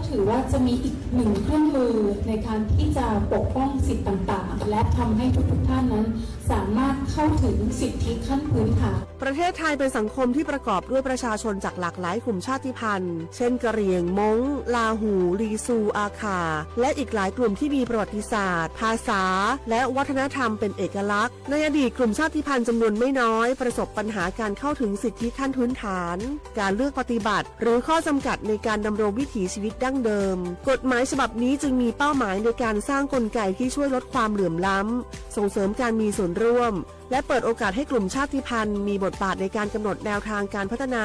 ถือว่าจะมีอีกหนึ่งเครื่องมือในการที่จะปกป้องสิทธิ์ต่างๆ และทำให้ทุกๆท่านนั้นสามารถเข้าถึงสิทธิขั้นพื้นฐาน ประเทศไทยเป็นสังคมที่ประกอบด้วยประชาชนจากหลากหลายกลุ่มชาติพันธุ์ เช่น กะเหรี่ยง ม้ง ลาหู ลีซู อาข่า และอีกหลายกลุ่มที่มีประวัติศาสตร์ ภาษา และวัฒนธรรมเป็นเอกลักษณ์ ในอดีตกลุ่มชาติพันธุ์จำนวนไม่น้อยประสบปัญหาการเข้าถึงสิทธิขั้นพื้นฐาน การเลือกปฏิบัติ หรือข้อจำกัดในการดำรงวิถีชีวิตดั้งเดิม กฎหมายฉบับนี้จึงมีเป้าหมายในการสร้างกลไกที่ช่วยลดความเหลื่อมล้ำ ส่งเสริมการมีส่วนร่วม และเปิดโอกาสให้กลุ่มชาติพันธุ์มีบทบาทในการกำหนดแนวทางการพัฒนา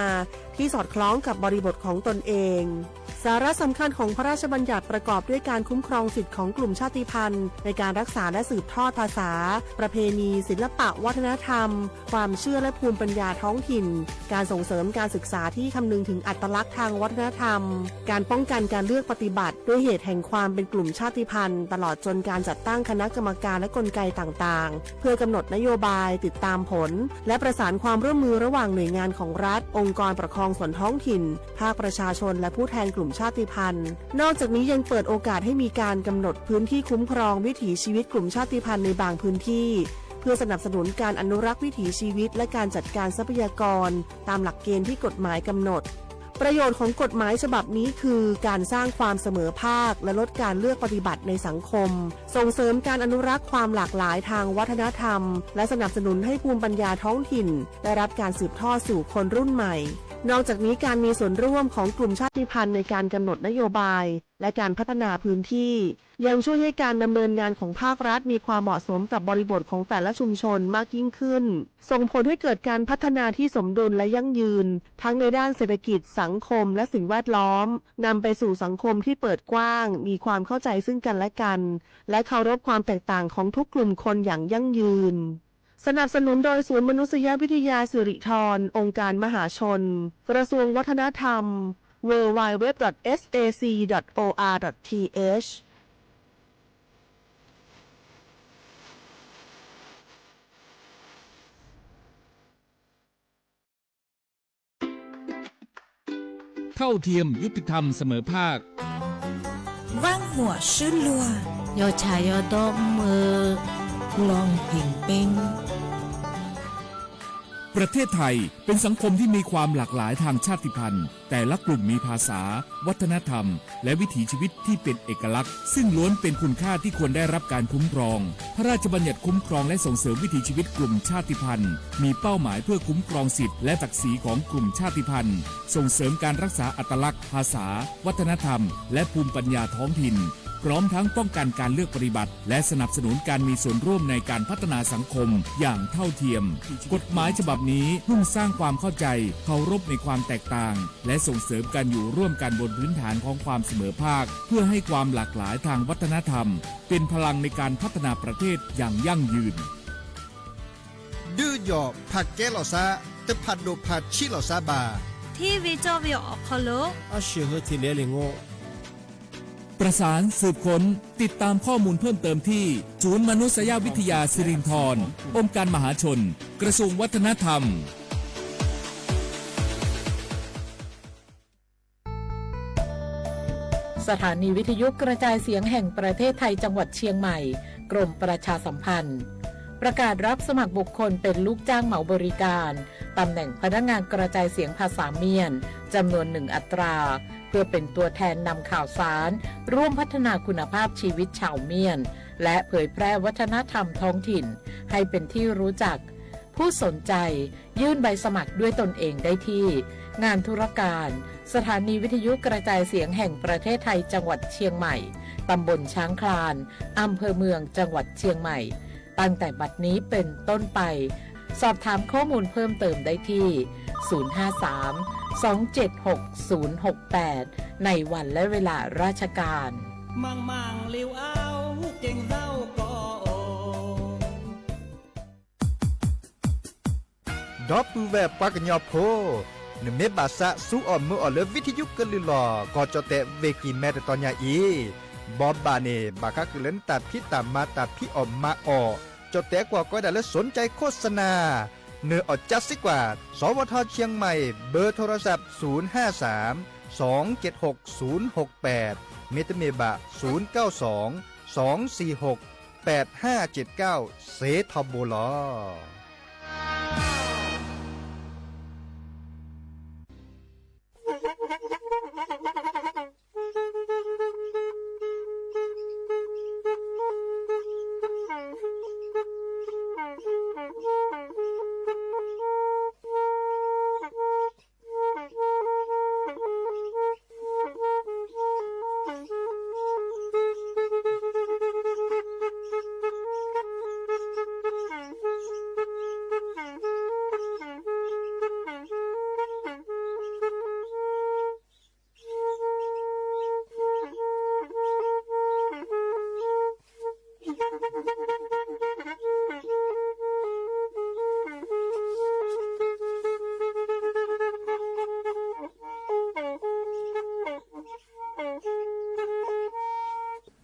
ที่สอดคล้องกับบริบทของตนเอง สาระสำคัญของพระราชบัญญัติประกอบด้วยการคุ้มครองสิทธิของกลุ่มชาติพันธุ์ในการรักษาและสืบทอดภาษา ประเพณี ศิลปะวัฒนธรรม ความเชื่อและภูมิปัญญาท้องถิ่น การส่งเสริมการศึกษาที่คำนึงถึงอัตลักษณ์ทางวัฒนธรรม การป้องกันการเลือกปฏิบัติด้วยเหตุแห่งความเป็นกลุ่มชาติพันธุ์ ตลอดจนการจัดตั้งคณะกรรมการและกลไกต่างๆ เพื่อกำหนดนโยบาย ติดตามผล และประสานความร่วมมือระหว่างหน่วยงานของรัฐ องค์กรปกครองส่วนท้องถิ่น ภาคประชาชน และผู้แทนกลุ่มชาติพันธุ์ นอกจากนี้ยังเปิดโอกาสให้มีการกำหนดพื้นที่คุ้มครองวิถีชีวิตกลุ่มชาติพันธุ์ในบางพื้นที่ เพื่อสนับสนุนการอนุรักษ์วิถีชีวิต และการจัดการทรัพยากร ตามหลักเกณฑ์ที่กฎหมายกำหนด ประโยชน์ของกฎหมายฉบับนี้คือการสร้างความเสมอภาคและลดการเลือกปฏิบัติในสังคม ส่งเสริมการอนุรักษ์ความหลากหลายทางวัฒนธรรม และสนับสนุนให้ภูมิปัญญาท้องถิ่นได้รับการสืบทอดสู่คนรุ่นใหม่ นอกจากนี้การมีส่วนร่วมของกลุ่มชาติพันธุ์ในการกำหนดนโยบาย และการพัฒนาพื้นที่ ยังช่วยให้การดำเนินงานของภาครัฐมีความเหมาะสมกับบริบทของแต่ละชุมชนมากยิ่งขึ้น ส่งผลให้เกิดการพัฒนาที่สมดุลและยั่งยืน ทั้งในด้านเศรษฐกิจ สังคม และสิ่งแวดล้อม นำไปสู่สังคมที่เปิดกว้าง มีความเข้าใจซึ่งกันและกัน และเคารพความแตกต่างของทุกกลุ่มคนอย่างยั่งยืน สนับสนุนโดยศูนย์มนุษยวิทยาสิริธร องค์การมหาชน กระทรวงวัฒนธรรม ดับเบิลยู ดับเบิลยู ดับเบิลยู ดอท เอส เอ ซี ดอท โอ อาร์ ดอท ที เอช เท่าเทียม ยุติธรรม เสมอภาค ဝၣ်မွၤရှုလွါ ယီၤဆၣ်ယီၤဒီမုၢ် လီၤဟ့ၣ်ပ့ ประเทศไทยเป็นสังคมที่มีความหลากหลายทางชาติพันธุ์ แต่ละกลุ่มมีภาษา วัฒนธรรม และวิถีชีวิตที่เป็นเอกลักษณ์ ซึ่งล้วนเป็นคุณค่าที่ควรได้รับการคุ้มครอง พระราชบัญญัติคุ้มครองและส่งเสริมวิถีชีวิตกลุ่มชาติพันธุ์ มีเป้าหมายเพื่อคุ้มครองสิทธิและศักดิ์ศรีของกลุ่มชาติพันธุ์ ส่งเสริมการรักษาอัตลักษณ์ ภาษา วัฒนธรรม และภูมิปัญญาท้องถิ่น พร้อมทั้งป้องกันการเลือกปฏิบัติ และสนับสนุนการมีส่วนร่วมในการพัฒนาสังคมอย่างเท่าเทียม กฎหมายฉบับนี้มุ่งสร้างความเข้าใจ เคารพในความแตกต่าง และส่งเสริมการอยู่ร่วมกันบนพื้นฐานของความเสมอภาค เพื่อให้ความหลากหลายทางวัฒนธรรม เป็นพลังในการพัฒนาประเทศอย่างยั่งยืน ဒုးယီၣ်ဖးကဲလီၤစါ, တဖးဒိၣ်ဖးဆံးလီၤစါဘၣ်. ထံဝံၤကၠီဝံၤအီၣ်ခီလိာ်, အဆၢၣ်ဟၢထံလဲၤလံၤငိ ประสานสืบค้น ติดตามข้อมูลเพิ่มเติมที่ ศูนย์มนุษยวิทยาสิรินธร องค์การมหาชน กระทรวงวัฒนธรรม สถานีวิทยุกระจายเสียงแห่งประเทศไทยจังหวัดเชียงใหม่ กรมประชาสัมพันธ์ ประกาศรับสมัครบุคคลเป็นลูกจ้างเหมาบริการ ตำแหน่งพนักงานกระจายเสียงภาษาเมียน จำนวนหนึ่งอัตรา เพื่อเป็นตัวแทนนำข่าวสาร ร่วมพัฒนาคุณภาพชีวิตชาวเมียน และเผยแพร่วัฒนธรรมท้องถิ่น ให้เป็นที่รู้จัก ผู้สนใจ ยื่นใบสมัครด้วยตนเองได้ที่ งานธุรการ สถานีวิทยุกระจายเสียงแห่งประเทศไทยจังหวัดเชียงใหม่ ตำบลช้างคลาน อำเภอเมือง จังหวัดเชียงใหม่ ตั้งแต่บัดนี้เป็นต้นไป สอบถามข้อมูลเพิ่มเติมได้ที่ ศูนย์ห้าสาม สองเจ็ดหก ศูนย์หกแปด ในวันและเวลาราชการ မၤမၤလၢအဝ်က့ၤသဝ်ကီး ဒီပုၢ်ဝဲၢ်ပှၤကညီဖိ, နမ့ၢ်ဘၣ်သးစူအီၣ်မုာ်အီၣ်လၢ ဝံထယုကလုၢ်လီၢ် ကီၢ်ကၠီၣ်တဲၣ် ဝ့ၢ်ကံၢ်မဲ တတီၤညါအံၤ, ဘီဘၣ်န့ၣ် ဘၣ်ဃးက့ၤလၢနတၢ်ဖံးတၢ်မၤ တၢ်ဖံးအီၣ်မၤအီၣ်, ကၠီၣ်တဲၣ်ကွၢ်ကီဒၣ်လၢ สนใจโฆษณา နၢၤအီၣ်ကၠါစ့ၢ်ကီး, สวท เชียงใหม่ เบอร์โทรศัพท์ ศูนย์ห้าสาม ศูนย์เก้าสอง สองสี่หก แปดห้าเจ็ดเก้า สองสี่หก แปดห้าเจ็ดเก้า စ့ထီဘိလီၤ.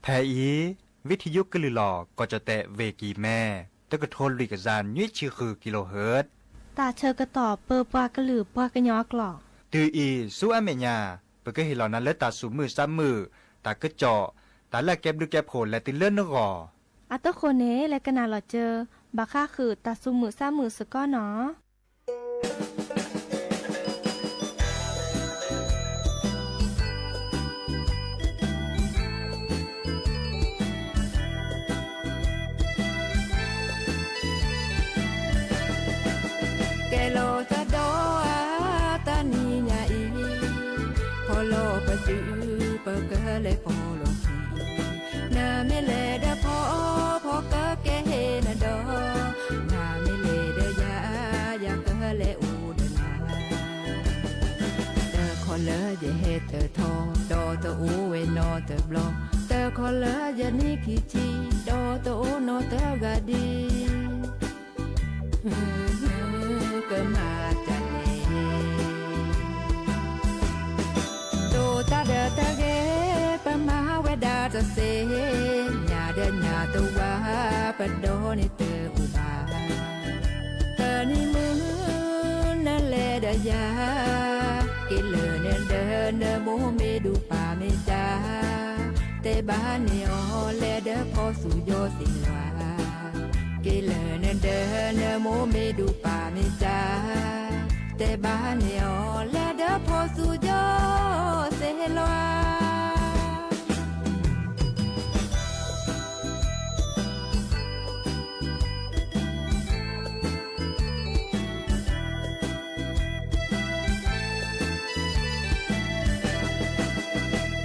ဖဲအံၤ ဝံထယုကလုၢ်လီၤ ကီၢ်ကၠီၣ်တဲၣ် ဝ့ၢ်ကံၢ်မဲ တကထိလွံၢ်ကယၤနွံဆံဃု kilohertz တၢ်ဆၢကတီၢ်ပၢပှၤကလုာ်ပှၤကညီအကျိာ်. တုၤအံၤဆူအမဲာ်ညါ ပကဟ့ၣ်လီၤနၤလၢတၢ်သူၣ်မုာ်သးမုာ်, တၢ်ကစီၣ်, တၢ်လၢအကဲဘျုးကဲဖှိၣ်လဲၤတုၤလၢနဂီၢ်. အတဃိန့ၣ် လဲၤကနၣ်လီၤစၢၤ ဘၣ်ဃးဃုာ်တၢ်သူၣ်မုာ်သးမုာ်စ့ၢ်ကီးနီၤ. ကဲလီၤသးဒီးအတၢ်နံၤညါအံၤ, ဖီလီၤပတုၤ ပကလဲၤဖီလီၤခံ, နမ့ၢ်လဲၤဒီးဖီ ဖီကကဲဟ့ၣ်နၤဒီး, နမ့ၢ်လဲၤဒီးယၤ ယၤကလဲၤအိၣ်ဒီးနၤ. တခီလၢယဟဲတထီ, ဒီးတအိၣ်ဝဲနီတဘျီ, တခီလၢယနံၣ်ခံဆံ, ဒီးတအိၣ်နီတဂၤဒံး ကမၤတၢ်လဲၣ်. ဒိၣ်တၢ်ဒီးတၢ်ဂ့ၤ ပမၤဝဲဒၣ်တသ့, ညၣ်ဒီးညၣ်တဝါ ပဒီန့ၣ်တအိၣ်ဘၣ်. တနံၤမုၢ်နလဲၤဒီးယၤ, က့ၤလၢနဒီးနမိၢ်မ့ၢ်ဒူပၢ်မ့ၢ်တၢ်, တဲဘၣ်န့ၢ်အီၤ လဲၤဒီးဖီသူၣ်ယီၤသ့ၣ်လွၣ်. က့ၤလၢနဒီး နမိၢ်မ့ၢ်ဒူပၢ်မ့ၢ်တၢ်, တဲဘၣ်န့ၢ်အီၤ လဲၤဒီးဖီသူၣ်ယီၤသ့ၣ်လွၣ်.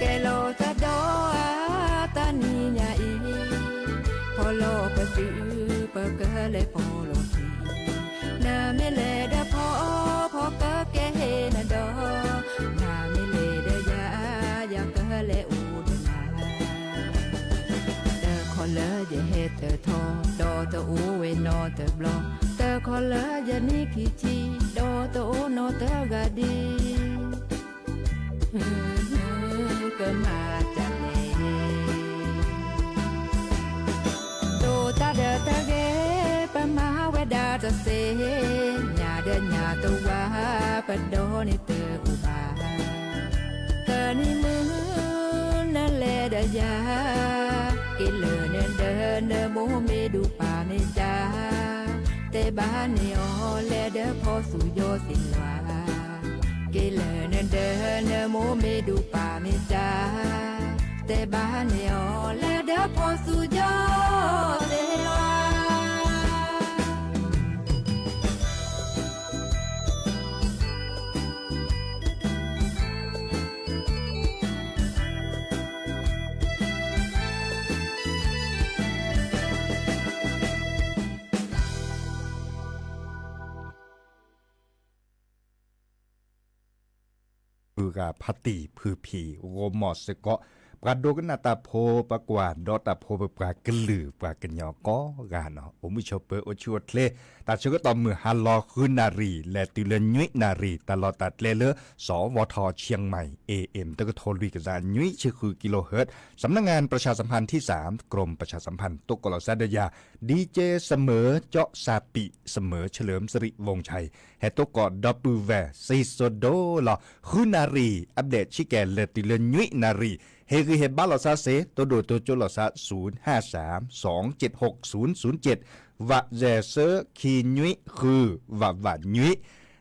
ကဲလီၤသးဒီးအတၢ်နံၤညါအံၤ, ဖီလီၤပတုၤ ပကလဲၤဖီလီၤခံ, နမ့ၢ်လဲၤဒီးဖီ ဖီကကဲဟ့ၣ်နၤဒီး, နမ့ၢ်လဲၤဒီးယၤ ယၤကလဲၤအိၣ်ဒီးနၤ. တခီလၢယဟဲတထီ, ဒီးတအိၣ်ဝဲနီတဘျီ, တခီလၢယနံၣ်ခံဆံ, ဒီးတအိၣ်နီတဂၤဒံး ကမၤတၢ်လဲၣ်. ဒိၣ်တၢ်ဒီးတၢ်ဂ့ၤ ပမၤဝဲဒၣ်တသ့, ညၣ်ဒီးညၣ်တဝါ ပဒီန့ၣ်တအိၣ်ဘၣ်. တနံၤမုၢ်နလဲၤဒီးယၤ, က့ၤလၢနဒီးနမိၢ်မ့ၢ်ဒူပၢ်မ့ၢ်တၢ်, တဲဘၣ်န့ၢ်အီၤ လဲၤဒီးဖီသူၣ်ယီၤသ့ၣ်လွၣ်. က့ၤလၢနဒီး နမိၢ်မ့ၢ်ဒူပၢ်မ့ၢ်တၢ်, တဲဘၣ်န့ၢ်အီၤ လဲၤဒီးဖီသူၣ်ယီၤသ့ၣ်လွၣ်. ဖုဂၤဖးတံၢ်ဖုဖံး ဂီၤမီၢ်စ့ၢ်ကီး, ပှၤဒိကနၣ်တၢ်ဖိ ပှၤကွၢ်ဒီးတၢ်ဖိ ပပှၤကလုာ်ပှၤကညီကိးဂၤနီၤ အိၣ်မုာ်ဆိးပၢၤ အိၣ်ဆူၣ်အိၣ်ချ့, တၢ်ဆၢကတီၢ်မုၢ်ဟါလီၤ ဃုနၣ်ရံၣ် လဲၤတုၤလၢနွံနၣ်ရံၣ် တၢ်လီၢ်တၢ်ကျဲလၢ สวท เชียงใหม่ เอเอ็ม တကထိလွံၢ်ကယၤနွံဆံဃုကီၢ် สำนักงานประชาสัมพันธ์ที่สาม กรมประชาสัมพันธ์ တၢ်ကစီၣ်လီၤဆီဒၣ်ယၤ ดีเจ เสมอ เจาะซาปิ เสมอ เฉลิมสิริ วงศ์ชัย ဟဲတံၢ်ကီၢ်ဒီပုၢ်ဝဲၢ် စံၣ်စိၤဒိၣ်လီၤ ဃုနၣ်ရံၣ် အဘျဲၣ်ဆံကဲ လဲၤတုၤလၢနွံနၣ်ရံၣ် ဟ့ၣ်ဂံၢ်ဟ့ၣ်ဘါလီၤသးစ့ၢ် တိၢ်ဒိၣ်တိၢ်ကၠိလီၤသး ศูนย์ห้าสาม สองเจ็ดหกศูนย์ศูนย์เจ็ด ဝးစဲးဆၢခံနွံဃု ဝးဝးနွံ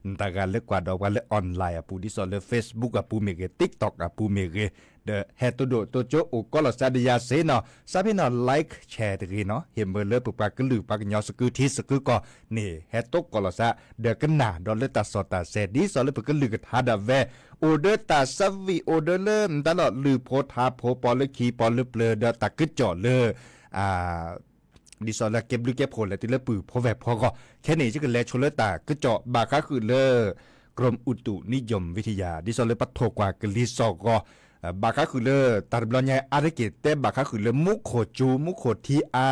နတၢ်ဂၤလၢကွၢ်ဒီးပှၤလၢ online အပူၤ ဒ်သိးလၢ Facebook အပူၤမ့ၢ်ဂ့ၤ TikTok အပူၤမ့ၢ်ဂ့ၤ ဒီးဟဲတိၢ်ဒိၣ်တိၢ်ကၠိအိၣ်ကီးလီၤသးဒီးယၤစ့ၢ်နီၤ စးဖဲနီၤ like share တဂ့ၤနီၤ ဟ့ၣ်မၢလၢပပှၤကလုာ်ပှၤကညီစကုထံစကုကီၢ်န့ၣ် ဟဲတံၢ်ကီၢ်လီၤသး ဒီးကနၣ်ဒီးလၢတၢ်စီၣ်တၢ်စဲၤ ဒ်သိးလၢပကလုၢ်ကထါဒၣ်ဝဲ အိၣ်ဒီးတၢ်ဆၢဝံၣ် အိၣ်ဒီးလၢ မတၤလီၤလုၢ်ဖိထါဖိ ပီလၢခံပီလၢပျၢၤ ဒီးတၢ်ကစီၣ်လၢ ဒ်သိးလၢကဲဘျုးကဲဖှိၣ်လဲၤတုၤလၢပုၢ်ဖိဝဲၢ်ဖိအဂီၢ် ခဲန့ၣ် ယကလဲၤဆိလၢတၢ်ကစီၣ်ဘၣ်ဃးဃုာ်လၢ กรมอุตุนิยมวิทยา ဒ်သိးလၢပထိၣ်ကွၢ်ကလံၤစိးဂီၤ ဘၣ်ဃးဃုာ်လၢ တၢ်တဘျီညါအါတက့ၢ် တဲဘၣ်ဃးဃုာ်လၢမူခိၣ်စူၤ မူခိၣ်ထံအါ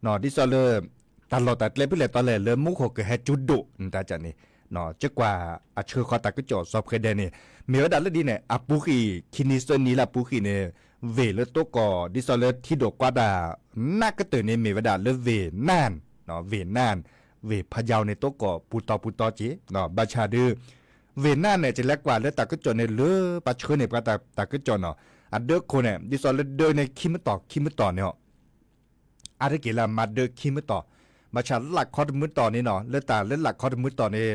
ဒ်သိးလၢ တၢ်လီၢ်တၢ်ကျဲဖဲလဲၣ်တီလဲၣ်လၢမူခိၣ်ကဟဲစူၤဒိၣ် နတၢ်ကန့ၣ် ကကွၢ်အဆှၢဃီတၢ်ကစီၣ်စီၤပှဲၤဒဲးန့ၣ် မ့ၢ်ဝဲဒၣ်လၢဒ်န့ၣ် အပူၤဃံၣ် ခံနံၤသၢနံၤလၢအပူၤဃံၣ်န့ၣ် ဝ့ၢ်လၢတံၢ်ကီၢ် ဒ်သိးလၢထံဒိၣ်ကွၢ်တၢ် နးကတၢၢ်န့ၣ် မ့ၢ်ဝဲဒၣ်လၢဝ့ၢ်နၢၼ်ၣ် ဝ့ၢ်နၢၼ်ၣ် ဝ့ၢ်ဖယီၤန့ၣ် တံၢ်ကီၢ်ပူၤတီပူၤတီက့ၤ ဘၣ်ဆၣ်ဒုး ဝ့ၢ်နၢၼ်ၣ်န့ၣ် ယလဲၤကွၢ်လၢတၢ်ကစီၣ်န့ၣ်လၢ ပှၤဆှၢန့ၢ်ပှၤတၢ်ကစီၣ်နီၤ အဒၢခိၣ်န့ၣ် ဒ်သိးလၢဒၢန့ၣ်ခံမတီၢ် ခံမတီၢ်န့ၣ် အါတက့ၢ်လၢအမၤဒၢခံမတီၢ် ဘၣ်ဆၣ်လၢ်ခီတမုၢ်တီၢ်န့ၣ်နီၤ လၢတၢ်လၢလၢ်ခီတမုၢ်တီၢ်န့ၣ်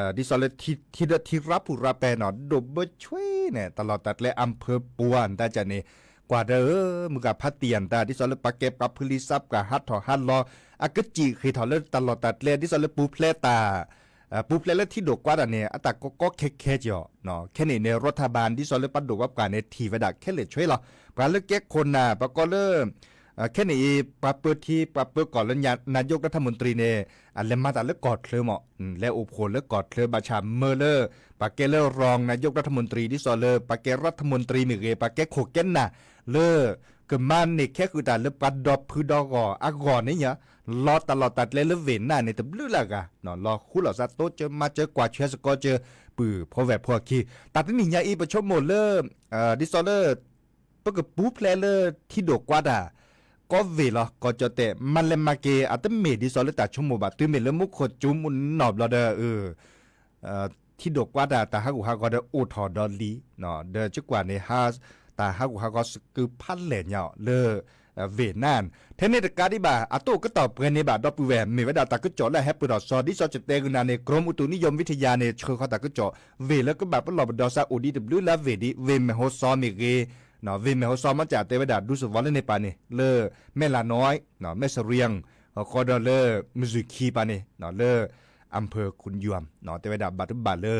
ဒ်သိးလၢထံဒီးထံရၢ်ပူၤရၢ်ပဲနီၤ ဒိၣ်ဘၢဆွ့န့ၣ် တၢ်လီၢ်တၢ်ကျဲ อำเภอปัว နတၢ်ကန့ၣ် ကွၢ်ဒီး မုၢ်ဂၤဖးတံၢ်ယၤနတၢ် ဒ်သိးလၢပှၤကဲပှၤဖုလံာ်စးပှၤဟးထီၣ်ဟးလီၤ အကစံၣ်ဃ့ၢ်ထီၣ်လၢတၢ်လီၢ်တၢ်ကျဲ ဒ်သိးလၢပူၤဖျဲးတၢ် ပူၤဖျဲးလၢထံဒိၣ်ကွၢ်တၢ်န့ၣ် အတၢ်ကီကီခဲခဲက့ၤအီၤ ခဲန့ၣ်န့ၣ် รัฐบาล ဒ်သိးလၢပှၤဒိၣ်ပှၤပှၢ်န့ၣ် ထံၣ်ဝဲဒၣ်ခဲလၢာ်ဆွ့လီၤ ပှၤလၢကဲခိၣ်နၢ် ပှၤကိးလၢ ခဲန့ၣ်အံၤ ပှၤပၢထံ ပှၤပၢကီၢ်လၢ นายกรัฐมนตรี န့ၣ် အလဲၤမၤတၢ်လၢကီၢ်ချၢမး လဲၤအိၣ်ဖှိၣ်လၢကီၢ်ချၢ ဘၣ်ဆၣ်မၢလၢ ပှၤကဲလၢ รองนายกรัฐมนตรี ဒ်သိးလၢ ပှၤကဲ รัฐมนตรี မ့ၢ်ဂ့ၤ ပှၤကဲခိၣ်ကဲနၢ် လၢ ကမၤန့ၢ်ခဲဃုာ်တၢ်လၢပှၤဒီဖုဒီဂီၢ်အဂီၢ်န့ၣ်ညါ လီၤတၢ်လီၢ်တၢ်ကျဲလၢဝ့ၢ်နၢၼ်ၣ်န့ၣ် တဘျုးလၢအဂၤ လီၤဃူလိာ်သးတိစၢၤမၤစၢၤကွၢ်ဆၢစ့ၢ်ကီးစၢၤ ပုၢ်ဖိဝဲၢ်ဖိအခံ တၢ်တနံၤညါအံၤ ပဆိကမိၣ်လၢ ဒ်သိးလၢ ပကပူၤဖျဲးလၢထံဒိၣ်ကွၢ်တၢ် ကီၢ်ဝ့ၢ်လီၤ ကီၢ်ကၠီၣ်တဲၣ် မၤလဲၤမၤက့ၤ အတမ့ၢ်ဒ်သိးလၢတၢ်ဆိကမိၣ်ဘၣ် တုၤမ့ၢ်လၢမူခိၣ်စူၤမူနီၢ်ဘျီဒီး ထံဒိၣ်ကွၢ်တၢ် တၢ်ဟးဂူာ်ဟးဂီၤဒီးအိၣ်ထီၣ်ဒီးလံ ဒီးကကွၢ်န့ၣ် တၢ်ဟးဂူာ်ဟးဂီၤစကုဖးလဲၢ်ညါလၢ ဝ့ၢ်နၢၼ်ၣ် ထဲန့ၣ်တကးဒံးဘၣ် အတအိၣ်ကတီၢ်ပှဲၤန့ၣ်ဘၣ် ဒီပုၢ်ဝဲၢ် မ့ၢ်ဝဲဒၣ်တၢ်ကစီၣ်လၢအဟဲပၢၢ်ထီၣ်စီ ဒ်သိးကတဲဂုာ်နၤန့ၣ် กรมอุตุนิยมวิทยา န့ၣ် ဆှၢဃီတၢ်ကစီၣ် ဝ့ၢ်လၢကဘၣ်ပလီၢ်ပဒီးစးအိၣ်ဒံးတဘျုးလၢဝ့ၢ်ဒ် ဝ့ၢ်မဲၢ်ဟိၣ်စီမ့ၢ်ဂ့ၤ ဝ့ၢ်မဲၢ်ဟိၣ်စီမ့ၢ်ကတဲဝဲဒၣ် ဒူသဝီလၢန့ၣ်ပၢ်န့ၣ် လၢ မဲၢ်လးနီၢ် မဲၢ်စရံၣ် ဃီဒီးလၢ မုၢ်စူၢ်ခံပၢ်န့ၣ် လၢ อำเภอขุนยวม တဲဝဲဒၣ်ဘၣ်တဘၣ်လၢ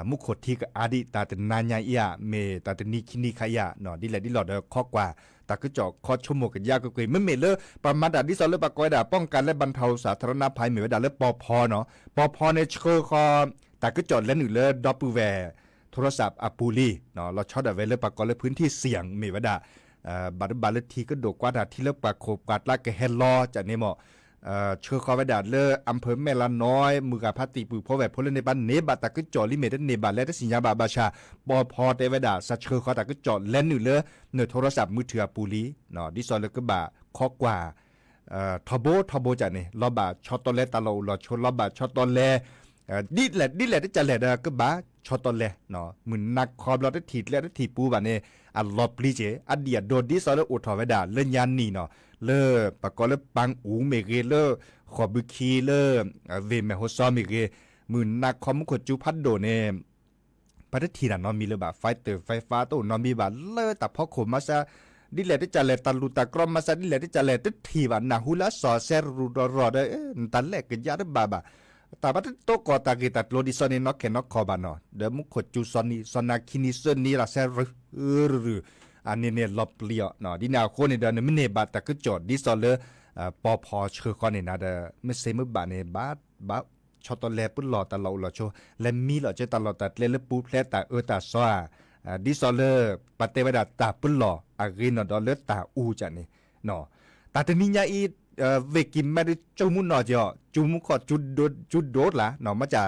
မူခိၣ်ထံကအါဒံး တၢ်တနၤညါအံၤဧါ မ့ၢ်တၢ်တနံၤခံနံၤခါအံၤဧါ ဒ်လဲၣ်ဒ်လဲၣ်ဒီးခီကွၢ် တၢ်ကစီၣ်ခီဆိကမိၣ်ကယါကွ့ၢ်ကွ့ၢ် မ့မ့ၢ်လၢ ပှၤမၤတၢ်ဒ်သိးလၢပှၤကိးဝဲဒၣ် ป้องกันและบรรเทาสาธารณภัย မ့ၢ်ဝဲဒၣ်လၢ ပီဖီနီၤ ပီဖီန့ၣ်ဆှၢဃီ တၢ်ကစီၣ်လဲၤနုာ်လၢဒီပုၢ်ဝဲၢ် โทรศัพท์ အပူၤလံ လီၤဆီဒၣ်ဝဲလၢပှၤကိးလၢ พื้นที่เสี่ยง မ့ၢ်ဝဲဒၣ် ဘၣ်တဘၣ်လၢထံကဒိၣ်ကွၢ်တၢ် ထံလၢပှၤခိၣ်ပှၤကျါကဟဲလီၤကန့ၣ်မ့ၢ် ဆှၢဃီဝဲဒၣ်လၢ อำเภอแม่ละน้อย မုၢ်ဂၤဖးတံၢ်ပုၢ်ဖိဝဲၢ်ဖိလၢန့ၣ် ပှၤန့ၢ်ဘၣ်တၢ်ကစီၣ်လံမ့ၢ်တန့ၢ်ဘၣ်လဲၣ်တသ့ၣ်ညါဘၣ်ဘၣ်ဆၣ် ပီဖီတဲဝဲဒၣ် စးဆှၢဃီတၢ်ကစီၣ်လဲၤနုာ်လၢ န โทรศัพท์มือถือ အပူၤလံ ဒ်သိးလၢကဘၣ်ခီကွၢ် ထီဘိထီဘိကန့ၣ် လီၤဘၣ်ဆီတီလဲတၢ်လီၢ်အိၣ်လီၢ်ဆိ လီၤဘၣ်ဆီတီလဲ ဒ်လဲၣ် ဒ်လဲၣ်တကလဲၣ်ဒီးကဘၣ်ဆီတီလဲ မုၢ်နၤခီဘျီတထံၣ်ကျဲတထံၣ်ပူၤဘၣ်န့ၣ် အလီၤပျံၤက့ၤ အဒံၣ်အဒိဒ်သိးလၢအိၣ်ထီၣ်ဝဲဒၣ်လၢညါနံၣ်နီၤ လၢပှၤကိးလၢပၢ်အူမ့ၢ်ဂ့ၤ လၢဃိာ်ဘုခံလၢ ဝ့ၢ်မဲၢ်ဟိၣ်စီမ့ၢ်ဂ့ၤ မုၢ်နၤခီမူခိၣ်စူၤဖးဒိၣ်န့ၣ် ပတထံၣ်တၢ်နီတမံၤလၢၤဘၣ် fiber တၢ်ဖီခိၣ်မၤစၢၤ ဒ်လဲၣ်တကလဲၣ် တၢ်လူၢ်တၢ်ကြီမၤစၢၤ ဒ်လဲၣ်တကလဲၣ် တထံၣ်ဘၣ် နၢ်ဟူလၢအစီၤဆှံရူၤဒီးရီၤဒီး နတၢ်လဲၣ်ကယါတဘၣ်ဘၣ် တၢ်ဘၣ်တတိၢ်ကီၢ်တၢ်ဂ့ၢ်တၢ်ကျိၤဒ်သိးန့ၣ် နီၢ်ခဲနီၢ်ခီဘၣ်နီၤ ဒီးမူခိၣ်စူၤစီၤနံၤ စီၤနၤခံနံၤသၢနံၤလၢဆှံရူၤ အန့ၣ်န့ၣ်လီၤပျံၤအီၤ ဒ်န့ၣ်အဃိန့ၣ်ဒီး နမ့ၢ်န့ၢ်ဘၣ်တၢ်ကစီၣ်ဒ်သိးလၢ ပီဖီဆှၢဃီန့ၣ်နၤဒီး မ့ၢ်စ့မ့ၢ်ဘၣ်န့ၣ် ဘၣ် ဘၣ်ဆီတီလဲပလီၢ်တၢ်လီၢ်အိၣ်လီၢ်ဆိ လဲၤမံလီၤက့ၤတၢ်လီၢ်တၢ်ကျဲလၢပူၤဖျဲးတၢ်အၢတၢ်သီဧါ ဒ်သိးလၢ ပတဲဝဲဒၣ်တၢ်ပလီၢ်အဂ့ၤနီၢ်ဒီးလၢတၢ်အူကၠၣ်န့ၣ်, တၢ်တနံၤညါအံၤ ဝ့ၢ်ကံၤမဲဒုးကၠူမူနီၢ်ကီး, ကၠူမူခိၣ် ကၠူဒိၣ်လၢ်, မ့ၢ်က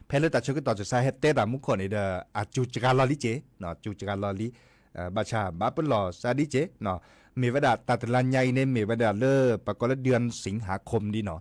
ဖဲလၢတၢ်ဆၢကတီၢ်စၢ်ဆါဟဲတဲတၢ်မူခိၣ်န့ၣ်ဒီး အကၠူစှၤလီၤလံက့ၤ, ကၠူစှၤလီၤလံ, ဘၣ်ဆၣ်ဘၣ်ပလီၢ်စှၤဒ်က့ၤ, မ့ၢ်ဝဲဒၣ်တၢ်တလါညါအံၤန့ၣ် မ့ၢ်ဝဲဒၣ်လၢပကိးလၢ ဒုၣ်စံၣ်ဟးခိၣ် ဒ်နီၢ်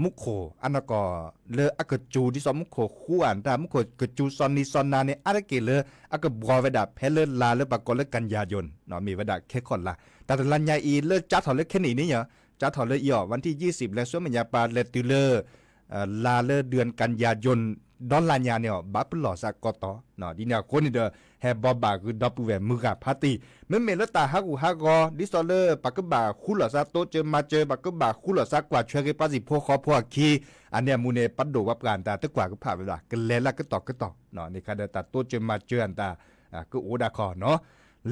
မူခိၣ်အနီၢ်ကီၢ် လၢအကစူၤ ဒ်သိးမူခိၣ်ဃူအတၢ် မူခိၣ်ကစူၤစီၤနံၤစီၤနၤန့ၣ် အါတက့ၢ်လၢ အကဘှီဝဲဒၣ်ဖဲလၢလါလၢပကိးလၢ ကၣ်ယၤယိၣ် မ့ၢ်ဝဲဒၣ်ခဲခီၣ်လါ, တၢ်တလါညါအံၤ လၢကၠါထီၣ်လၢခဲနံၣ်အံၤန့ၣ်, ကၠါထီၣ်လၢအံၤအီၤ ဝၣ်ထံၣ်ယံးစံး ဘျဲးစူမဲာ်ညါပၤ လဲၤတုၤလၢ လါလၢ ဒုၣ်ကၣ်ယၤယိၣ် ဒီလါညါန့ၣ်အီၤ ဘၣ်ပလီၢ်စှၤကီးတီၤ, ဒ်န့ၣ်အဃိန့ၣ်ဒီး ဟဲဘိးဘၣ်ဂုာ်ဒီပုၢ်ဝဲၢ်မုၢ်ဂၤဖးတံၢ်, မ့မ့ၢ်လၢတၢ်ဟးဂူာ်ဟးဂီၤ ဒ်သိးလၢပကဘၣ်ဃူလိာ်စှၤတိစၢၤမၤစၢၤ ပကဘၣ်ဃူလိာ်စှၤကွၢ်ထွဲက့ၤပှၤစံၣ်ဖိဃီဖိအခံ, အန့ၣ်အမူန့ၣ် ပဒိၣ်ပှၤပှၢ်အတၢ်တကွၢ်ကဖၣ်ဝဲဒၣ် ကလဲၤလၢကတီၢ်ကတီၢ်, န့ၣ်ခါဒီးတၢ်တိစၢၤမၤစၢၤအတၢ် ကအိၣ်ဒၣ်ခီနီၤ,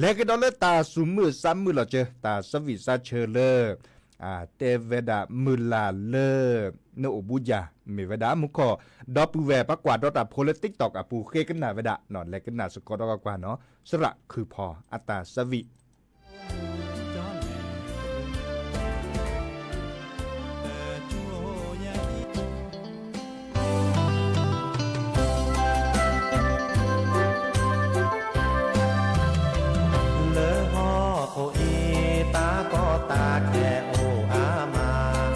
လဲၤကဒီးလၢတၢ်သူၣ်မုာ်သးမုာ်လီၤစၢၤ တၢ်ဆၢဝံၣ်စါဆၢလၢ တဲဝဲဒၣ်မုၢ်လၢ်လၢ နအိၣ်ဘူးယၤ မ့ၢ်ဝဲဒၣ်မူခိၣ် ဒီပုၢ်ဝဲၢ်ပှၤကွၢ်ဒီးတၢ်ဖိလၢ TikTok အပူၤဃ့ကနၣ်ဝဲဒၣ်, လဲၤကနၣ်စ့ၢ်ကီးဒီးကွၢ်နီၤ သရၣ်ခုၣ်ဖီအတၢ်ဆၢဝံၣ် လၢဟီၣ်ခိၣ်အံၤ တၢ်ကီတၢ်ခဲအိၣ်အါမး,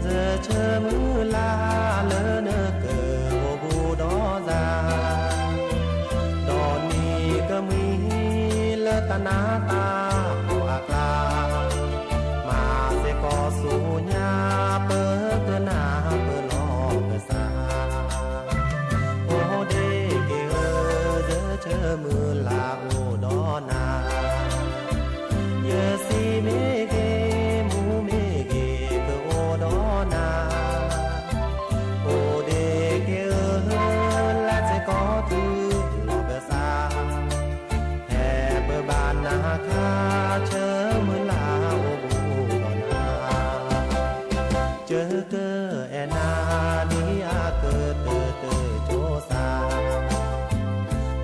ယဆၢမုၢ်လၢ်လၢနကအိၣ်ဘူးဒီးယၤ, ဒီးနံၤကမှံလၢတၢ်နးတၢ်ဖှီၣ်အကျါ, မၤစ့ၢ်ကီးဆူညါ ပကနၢ်ပလီၢ်ပသး အိၣ်ဒ့က့ၤဧၢ, ယဆၢမုၢ်လၢ်အိၣ်ဒီးနၤ, ယစံမ့ၢ်ဂ့ၤ မူမ့ၢ်ဂ့ၤ ကအိၣ်ဒီးနၤ, အိၣ်ဒ့က့ၤဧၢ, လဲၤစ့ၢ်ကီးတုၤလီၢ်ပသး ဖဲပဘၣ်နၤခါ ဆၢမုၢ်လၢ်အိၣ်ဘူးဒီးနၤ, ယကအဲၣ်နၤ ဒ်အကတၢၢ်တၢၢ်ကၠိစါ,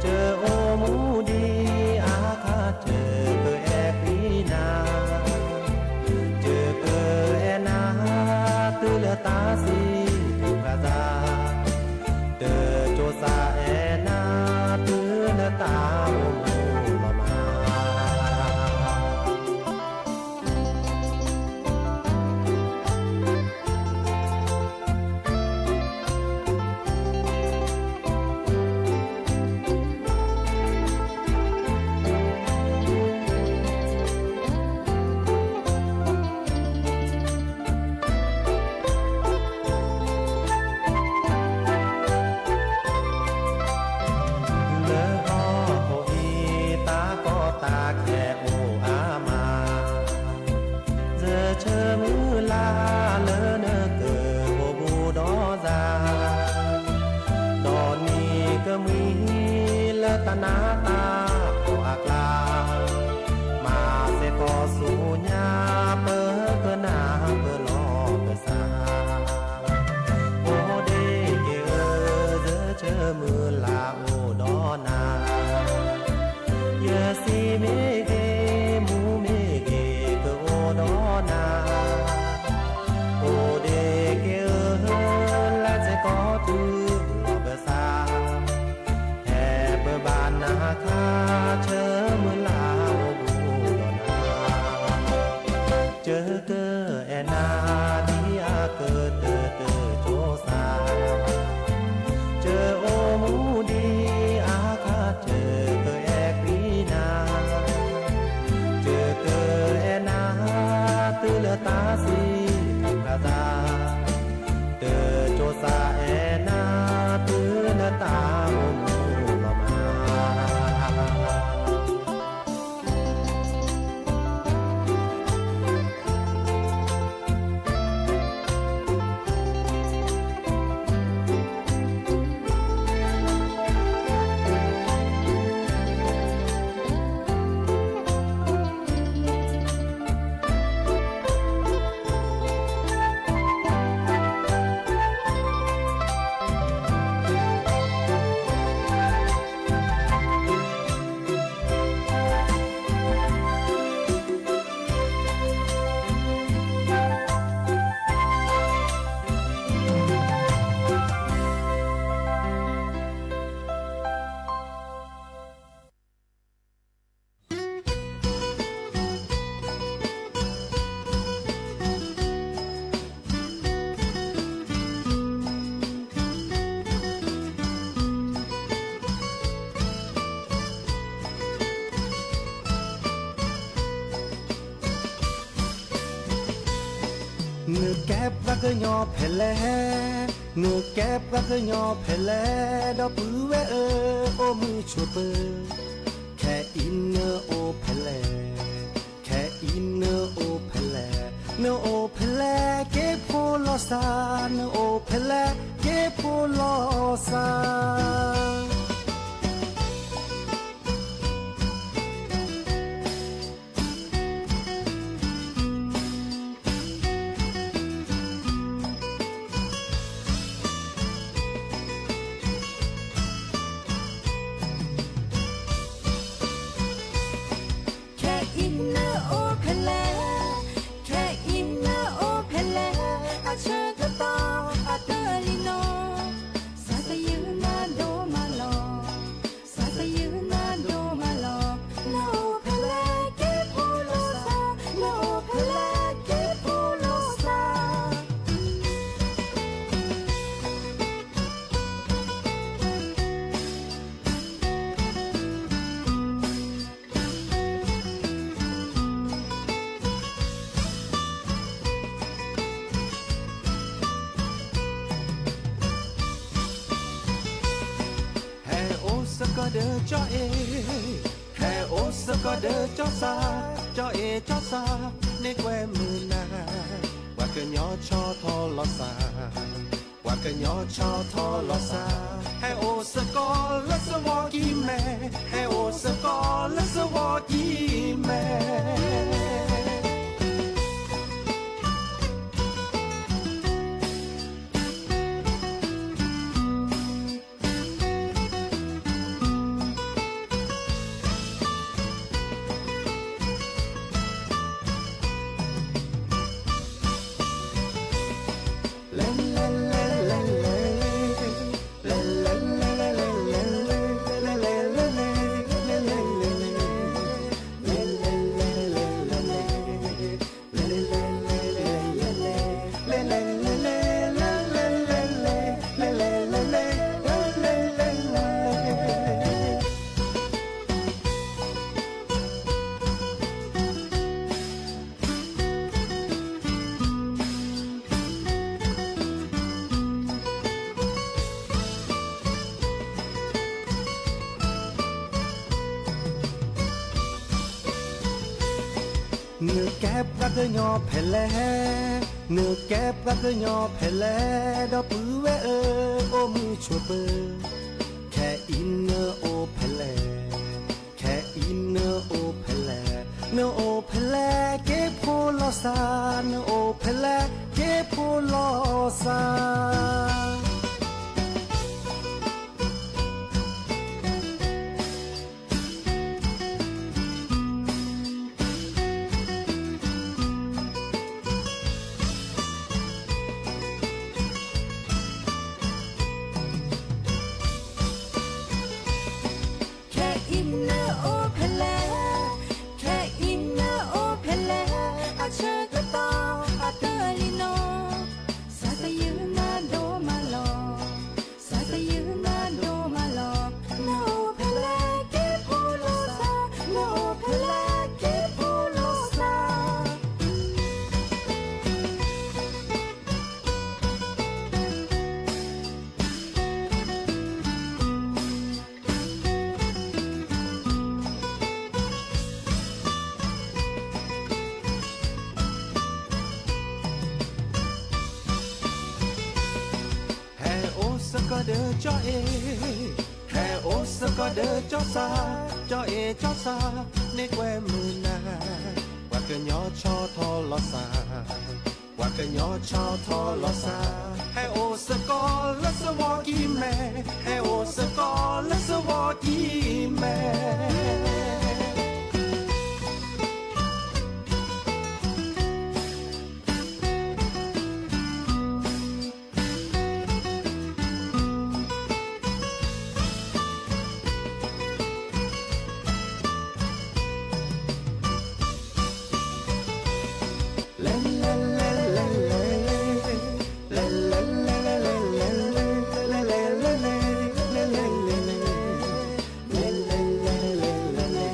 ယအိၣ်မူဒ်အခါ ယကအဲၣ်ကွံနၤ, ယကအဲၣ်နၤ တုၤလၢတၢ်စံးဘျုးဘၣ်စၢ် တၢၢ်ကၠိစါအဲၣ်နၤ တုၤလၢတၢ်အိၣ်မူလီၤမး. လၢဟီၣ်ခိၣ်အံၤ တၢ်ကီတၢ်ခဲအိၣ်အါမး, ယဆၢမုၢ်လၢ်လၢနကအိၣ်ဘူးဒီးယၤ, ဒီးနံၤကမှံလၢတၢ်နးတၢ်ဖှီၣ်အကျါ, မၤစ့ၢ်ကီးဆူညါ ပကနၢ်ပလီၢ်ပသး အိၣ်ဒ့က့ၤဧၢ, ယဆၢမုၢ်လၢ်အိၣ်ဒီးနၤ, ယစံမ့ၢ်ဂ့ၤ မူမ့ၢ်ဂ့ၤ ကအိၣ်ဒီးနၤ, အိၣ်ဒ့က့ၤဧၢ, လဲၤစ့ၢ်ကီးတုၤလီၢ်ပသး ဖဲပဘၣ်နၤခါ ဆၢမုၢ်လၢ်အိၣ်ဘူးဒီးနၤ, ယကအဲၣ်နၤ ဒ်အကတၢၢ်တၢၢ်ကၠိစါ, ယအိၣ်မူဒ်အခါ ယကအဲၣ်ကွံနၤ ပှၤကညီဖဲလဲၣ်, နကဲပှၤကညီဖဲလဲၣ်, ဒီပုၢ်ဝဲၢ်ဧၢ, အိၣ်မုာ်ဆိးပၢၤ, ခဲအံၤနအိၣ်ဖဲလဲၣ်, ခဲအံၤနအိၣ်ဖဲလဲၣ်, နအိၣ်ဖဲလဲၣ်က့ၤဖိလီၤစၢ်, နအိၣ်ဖဲလဲၣ်က့ၤဖိလီၤစၢ်. ခဲအံၤနအိၣ်ဖဲလဲၣ်, ခဲအံၤနအိၣ်ဖဲလဲၣ်, အဆၢကတီၢ်အတၢၢ်လံနီၤ, စးစယုနဒိၣ်မးလီၤ, စးစယုနဒိၣ်မးလီၤ, နအိၣ်ဖဲလဲၣ်က့ၤဖိလီၤစၢ်, နအိၣ်ဖဲလဲၣ်က့ၤဖိလီၤစၢ်. ဟဲအိၣ်စ့ၢ်ကီးဒီးကၠီအ့ၣ်, ဟဲအိၣ်စ့ၢ်ကီးဒီးကၠီစၢ်, ကၠီအ့ၣ်ကၠီစၢ်, န့ၢ်ကွဲမုာ်နၤ, ပှၤကညီဆီထီၣ်လီၤစၢ်, ပှၤကညီဆီထီၣ်လီၤစၢ်, ဟဲအိၣ်စ့ၢ်ကီးလၢစဝီကံၤမဲာ်, ဟဲအိၣ်စ့ၢ်ကီးလၢစဝီကံၤမဲာ်. နကဲပှၤကညီဖဲလဲၣ်, နကဲပှၤကညီဖဲလဲၣ်, ဒီပုၢ်ဝဲၢ်ဧၢ, အိၣ်မုာ်ဆိးပၢၤ, ခဲအံၤနအိၣ်ဖဲလဲၣ်, ခဲအံၤနအိၣ်ဖဲလဲၣ်, နအိၣ်ဖဲလဲၣ်က့ၤဖိလီၤစၢ်, နအိၣ်ဖဲလဲၣ်က့ၤဖိလီၤစၢ်. ခဲအံၤနအိၣ်ဖဲလဲၣ်, ခဲအံၤနအိၣ်ဖဲလဲၣ်, အဆၢကတီၢ်အတၢၢ်လံနီၤ, စးစယုနဒိၣ်မးလီၤ, စးစယုနဒိၣ်မးလီၤ, နအိၣ်ဖဲလဲၣ်က့ၤဖိလီၤစၢ်, နအိၣ်ဖဲလဲၣ်က့ၤဖိလီၤစၢ်. ဟဲအိၣ်စ့ၢ်ကီးဒီးကၠီအ့ၣ်, ဟဲအိၣ်စ့ၢ်ကီးဒီးကၠီစၢ်, ကၠီအ့ၣ်ကၠီစၢ်, န့ၢ်ကွဲမုာ်နၤ, ပှၤကညီဆီထီၣ်လီၤစၢ်, ပှၤကညီဆီထီၣ်လီၤစၢ်, ဟဲအိၣ်စ့ၢ်ကီးလၢစဝီကံၤမဲာ်, ဟဲအိၣ်စ့ၢ်ကီးလၢစဝီကံၤမဲာ်. လဲၤလဲၤလဲၤလဲၤလဲၤ, လဲၤလဲၤလဲၤလဲၤလဲၤ, လဲၤလဲၤလဲၤလဲၤလဲၤ, လဲၤလဲၤလဲၤလဲၤလဲၤ, လဲၤလဲၤလဲၤလဲၤလဲၤ,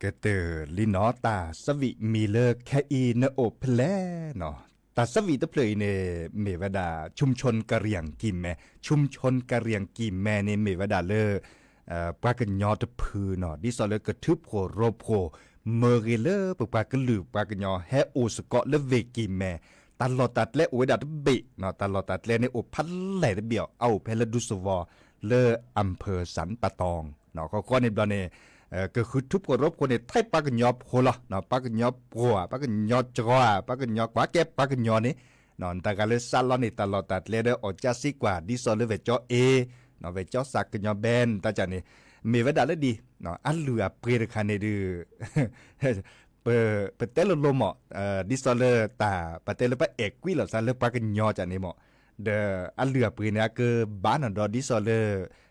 ကတၢၢ်လံနီၤ တၢ်ဆၢဝံၣ်မံၤလၢခဲအံၤနအိၣ်ဖဲလဲၣ်နီၤ, တၢ်ဆၢဝံၣ်တဖျၢၣ်အံၤန့ၣ် မ့ၢ်ဝဲဒၣ် ชุมชนกะเหรี่ยงกี่แม ชุมชนกะเหรี่ยงกี่แม န့ၣ် မ့ၢ်ဝဲဒၣ်လၢ ပှၤကညီတဖုနီၤ ဒ်သိးလၢကထုးဖှိၣ်ရိဖှိၣ် မၢဂ့ၤလၢပပှၤကလုာ်ပှၤကညီ ဟဲအိၣ်စ့ၢ်ကီးလၢဝ့ၢ်ကံၢ်မဲ, တၢ်လီၢ်တၢ်ကျဲအိၣ်ဝဲဒၣ်တဘ့ၣ်နီၤ, တၢ်လီၢ်တၢ်ကျဲန့ၣ်အိၣ်ဖးလဲၢ်တဘ့ၣ်အီၤ အအိၣ်ဖဲလၢဒူသဝီ လၢ อำเภอสันป่าตอง နီၤ, ဃီဃီန့ၣ်ဘျီန့ၣ် ကဃုထုးဖှိၣ်ရိဖှိၣ်န့ၣ် ထဲပှၤကညီဖိလီၤ, ပှၤကညီပှိၢ်ဧါ, ပှၤကညီကီဧါ, ပှၤကညီကွၢ်ကဲပှၤကညီန့ၣ် နတဂၤလၢစးလီန့ၣ် တၢ်လီၢ်တၢ်ကျဲဒီးအီၣ်ကၠၢစ့ကွၢ် ဒ်သိးလၢဝဲၢ်ကၠီအ့ ဝဲၢ်ကၠီစးကညီဘဲ တၢ်ကၢ်န့ၣ် မ့ၢ်ဝဲဒၣ်လၢဒ် အလုၢ်အပှ့ၤတခါန့ၣ်ဒုး ပတဲလိၤလိၤမး ဒ်သိးလၢတၢ် ပတဲလၢပအဲၣ်ကွံလိာ်သးလၢပှၤကညီကၢ်န့ၣ်မး, ဒီးအလုၢ်အပှ့ၤန့ၣ် အကဘၣ်နီၤဒီးဒ်သိးလၢ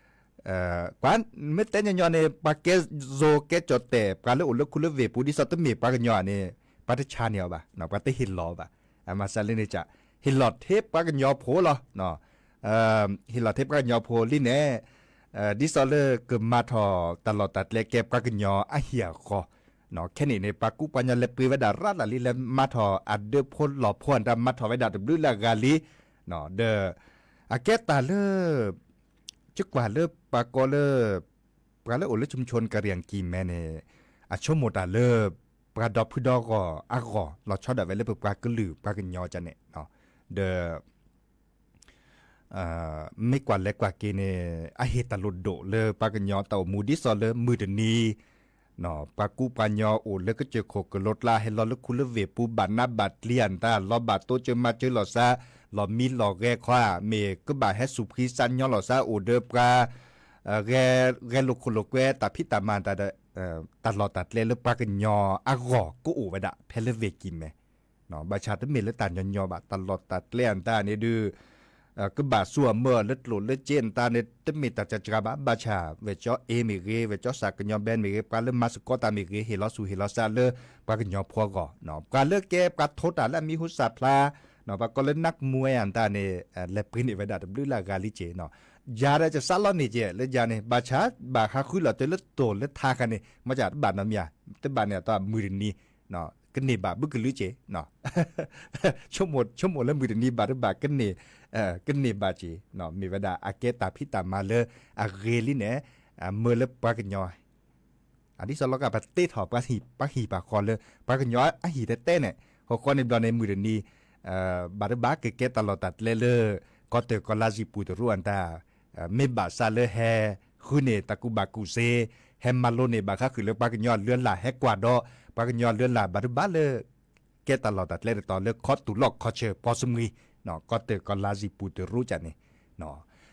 ကွၢ် မ့ၢ်တဲညီညီန့ၣ် ပှၤကဲယိၤကဲကၠီၣ်တဲာ် ပှၤလၢအိၣ်လၢခူလၢဝ့ၢ်ပူၤ ဒ်သိးတမ့ၢ်ပှၤကညီဧါန့ၣ် ပှၤတဆါန့ၢ်အီၤဘၣ်, ပှၤတဟ့ၣ်လီၤအီၤဘၣ်, အမၤစၢၤလၢန့ၣ်ကၢ် ဟ့ၣ်လီၤထဲပှၤကညီဖိလီၤ, ဟ့ၣ်လီၤထဲပှၤကညီဖိလံန့ၣ် ဒ်သိးလၢကမၤထီၣ်တၢ်လီၢ်တၢ်ကျဲကဲပှၤကညီအဟံၣ်အဃီ, ခဲန့ၣ်န့ၣ် ပှၤကူပှၤညီလဲၤပှ့ၤဝဲဒၣ်ရၤလၢ်လံ လဲၤမၤထီၣ်အဒၢဖိလီၤဖိအတၢ်မၤထီၣ်ဝဲဒၣ်တဘျုးလၢအဂၤလံ, ဒီး အကဲတၢ်လၢ ကကွၢ်လၢပှၤကိးလၢ ပှၤလၢအိၣ်လၢ ชุมชนกะเหรี่ยงกี่แม န့ၣ် အဆိကမိၣ်တၢ်လၢ ပှၤဒီဖုဒီဂီၢ်အဂီၢ် လီၤဆီဒၣ်ဝဲလၢပပှၤကလုာ်ပှၤကညီကၢ်န့ၣ်, ဒီး မ့ၢ်ကွၢ်လဲၤကွၢ်က့ၤန့ၣ် အဟ့ၣ်တၢ်လိၣ်ဒိၣ်လၢပှၤကညီတၢ်အိၣ်မူဒ်သိးလၢမုၢ်တနံၤ ပှၤကူပှၤညီအိၣ်လၢကစၢၢ်ခိၣ်ကလိကျါ ဟဲလီၤလၢခူလၢဝ့ၢ်ပူၤ ဘၣ်နးဘၣ်ကျံအတၢ် လီၤဘၣ်တိစၢၤမၤစၢၤလိာ်သး လီၤမံလီၤဂဲၤခီဧါ မ့ၢ်ကဘၣ်ဟဲစူၤဖှံစးညီလိာ်သး အိၣ်ဒီးပှၤ ဂဲၤလိာ်ခိၣ်လိာ်ကွဲ တၢ်ဖံးတၢ်မၤတၢ်ဒီး တၢ်လီၢ်တၢ်ကျဲလၢပှၤကညီအဂီၢ်ကအိၣ်ဝဲဒၣ် ဖဲလၢဝ့ၢ်ကံၢ်မဲ ဘၣ်ဆၣ်တမ့ၢ်လၢတၢ်ညီညီဘၣ် တၢ်လီၢ်တၢ်ကျဲအတၢ်န့ၣ်ဒုး ကဘၣ်စူၤအမၢလၢကျိၣ်လၢစ့အတၢ်န့ၣ် တမ့ၢ်တၢ်စှၤစှၤဘၣ် ဘၣ်ဆၣ် ဝဲၢ်ကၠီအ့မ့ၢ်ဂ့ၤ ဝဲၢ်ကၠီစးကညီဘဲမ့ၢ်ဂ့ၤ ပှၤလၢမၤသကိးတၢ်မ့ၢ်ဂ့ၤ ဟ့ၣ်လီၤဆူၣ်ဟ့ၣ်လီၤစးလၢ ပှၤကညီဖိအဂီၢ် ပှၤလၢကဲပှၤထိတၢ်လၢအမံၤဟူသၣ်ဖျါ ပှၤကိးလၢနးကမူဝဲအတၢ်န့ၣ် လဲၤပှ့ၤန့ၢ်ဝဲဒၣ်တဘျုးလၢအဂၤလံက့ၤ ယၤဒီးကစးလီန့ၢ်က့ၤ လၢယၤန့ၣ် ဘၣ်ဆၣ် ဘၣ်ဃးဃုလီၤတဲာ်လၢတိၢ်လၢထါခါန့ၣ် မ့ၢ်ဘၣ်နီတမံၤဧါ တဘၣ်န့ၣ်အတီၢ်မုၢ်တနံၤ ကန့ၢ်ဘၣ်ဘုကလုာ်က့ၤ ဆိကမိၣ်လၢမုၢ်တနံၤဘၣ်တဘၣ်ကန့ၢ် ကန့ၢ်ဘၣ်က့ၤ မ့ၢ်ဝဲဒၣ်အကဲတၢ်ဖံးတၢ်မၤလၢအဂ့ၤလံန့ၣ် မၢလၢပှၤကညီ အဒ်သိးလီၤကပတဲထီၣ် ပှၤဟံၣ်ပှၤဃီလၢ ပှၤကညီအဟံၣ်တဲတဲန့ၣ် ဃီဃီန့ၣ်ဘျီန့ၣ် မုၢ်တနံၤ ဘၣ်တဘၣ်ကကဲတၢ်လီၢ်တၢ်ကျဲလၢ ကီၢ်တၢၢ်ကီၢ်လါစံာ်ပူၤတရူးအတၢ် မ့ၢ်ဘၣ်ဆၣ်လၢဟဲဃုန့ၢ်တၢ်ကူၣ်ဘၣ်ကူၣ်သ့ ဟဲမၤလိန့ၢ်ဘၣ်ဃးဃုာ်လၢပှၤကညီအလုၢ်အလၢ် ဟဲကွၢ်ဒီး ပှၤကညီအလုၢ်အလၢ် ဘၣ်တဘၣ်လၢ ကဲတၢ်လီၢ်တၢ်ကျဲတတီၤလၢခီတူၢ်လိာ်ခီဆၢ ပီစမှံ ကီၢ်တၢၢ်ကီၢ်လါစံာ်ပူၤတရူးကၢ်န့ၣ်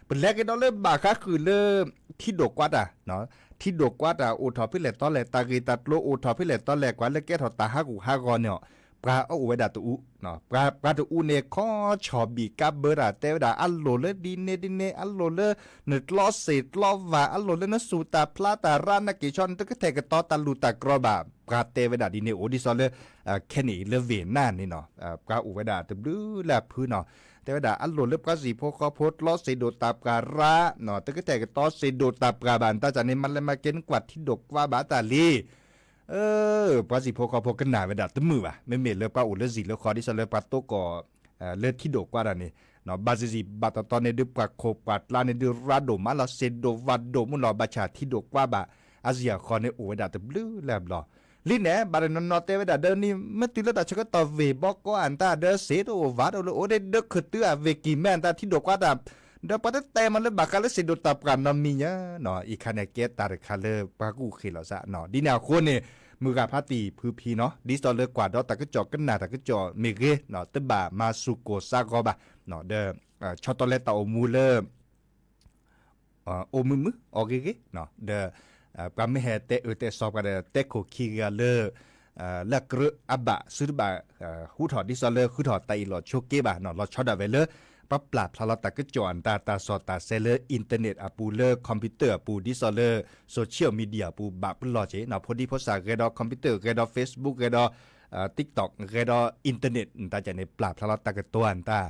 ပလဲၤကဒီးလၢဘၣ်ဃးဃုာ်လၢ ထံဒိၣ်ကွၢ်တၢ် ထံဒိၣ်ကွၢ်တၢ်အိၣ်ထီၣ်ဖဲလဲၣ်တီလဲၣ် တၢ်ဂ့ၢ်တၢ်ကျိၤအိၣ်ထီၣ်ဖဲလဲၣ်တီလဲၣ် ကွၢ်လၢကဲထီၣ်တၢ်ဟးဂူာ်ဟးဂီၤန့ၣ် ပှၤအအိၣ်ဝဲဒၣ်တအူ ပှၤတအူန့ၣ် ခီဆီၣ်ဘံၣ်ကါဘၢတၢ် တဲဝဲဒၣ် အလိၣ်လၢဒ်န့ၣ်ဒ်န့ၣ် အလိၣ်လၢ နကျီစ့ၣ်ကျီဝၣ် အလိၣ်လၢနစူၢ်တၢ်ဖျါတၢ်ရး နက့ၤဆီ နတကထဲၣ်ကတီၤတၢ်လူၢ်တၢ်ကြီဘၣ် ပှၤတဲဝဲဒၣ်ဒ်န့ၣ် အိၣ်ဒ်သိးလၢ ခဲန့ၣ်အံၤလၢဝ့ၢ်နၢ်န့ၣ်နီၤ ပှၤအိၣ်ဝဲဒၣ်တဘျုးလၢအဖုနီၤ တဲဝဲဒၣ် အလိၣ်လၢပှၤစံၣ်ဖိဃီဖိ ကျီစ့ၣ်ဒိၣ်တၢ်ပှၤရး တကထဲၣ်ကတီၤစ့ၣ်ဒိၣ်တၢ်ပှၤဘၣ် နတၢ်ကၢ်န့ၣ် မၤလဲၤမၤကဲ နကွၢ်ထံဒိၣ်ကွၢ်ဘၣ်တၢ်လံ ပှၤစံၣ်ဖိဃီဖိကနၣ်ဝဲဒၣ်တမုာ်ဘၣ် မ့မ့ၢ်လၢပှၤအိၣ်လၢစံၣ်လၢဃီ ဒ်သိးလၢပှၤတိကီၢ် လၢထံဒိၣ်ကွၢ်တၢ်န့ၣ် ဘၣ်စံးစံးဘၣ်တီတီန့ၣ်ဒုး ပှၤခိၣ်ပှၤကျါန့ၣ်ဒုး ရးဒိၣ်မးလီၤ စ့ၢ်ဒိၣ်ဝၣ်ဒိၣ်မးလီၤ ဘၣ်ဆၣ်ထံဒိၣ်ကွၢ်ဘၣ် အစံၣ်အဃီန့ၣ်အိၣ်ဝဲဒၣ်တဘျုးလၢအဘျီ လံန့ၣ် ဘၣ်တနီၤနီၤတဲဝဲဒၣ်ဒီးန့ၣ် မ့ၢ်တုၤလၢတၢ်ဆၢကတီၢ်ဝ့ၢ်ဘီကီၢ်အတၢ်ဒီး စ့ၢ်တအိၣ်ဝၣ်တအိၣ်လၢအိၣ်ဒ့ဒၢခၢၣ်တုၤအဝ့ၢ်ကံၢ်မဲအတၢ်ထံဒိၣ်ကွၢ်တၢ် ဒီးပှၤတတဲမးလၢဘၣ်ဃးလၢစ့ၢ်ဒိၣ်တၢ်ပှၤနီတမံၤညါနီၤ အံၤခါန့ၣ် ကဲတၢ်တခါလၢပှၤကူၣ်ဃ့ၢ်လီၤသးနီၤ ဒ်န့ၣ်အဃိန့ၣ် မုၢ်ဂၤဖါတံၢ်ဖုဖံနီၤ ဒ်သိးလၢကွၢ်ဒီးတၢ်ကစီၣ်ကနၣ်တၢ်ကစီၣ်မ့ၢ်ဂ့ၤ တဘၣ်မၤစူၢ်ကိၢ်စါဂီၤဘၣ် ဒီး ဆီတီလဲတၢ်အိၣ်မူလၢ အိၣ်မုာ်မုာ် အီၣ်ဂ့ၤဂ့ၤ ဒီး ပှၤမ့ၢ်ဟဲတဲအၢတဲစီၤပှၤဒီး တဲခိၣ်ခံဂၤလၢ လၢအကြၢးအဘၣ် သုတဘၣ် ဟူထီၣ်ဒ်သိးလၢဃုထီၣ်တၢ်အ့ၣ်လိာ်ဆိးက့ဘၣ်နီၤ လီၤဆီဒၣ်ဝဲလၢ ပှၤပျၢ်ဖျါလီၤတၢ်ကစီၣ်အတၢ် တၢ်စီၣ်တၢ်ဆဲးလၢ internet အပူၤ လၢ computer အပူၤ ဒ်သိးလၢ social media အပူၤ ဘၣ်ပလီၢ်က့ၤနီၤ ဖိဒံဖိသၣ်ဂဲၤဒီး computer ဂဲၤဒီး Facebook ဂဲၤဒီး TikTok ဂဲၤဒီး internet တၢ်ကၢ်န့ၣ် ပျၢ်ဖျါလီၤတၢ်ကတိၤအတၢ်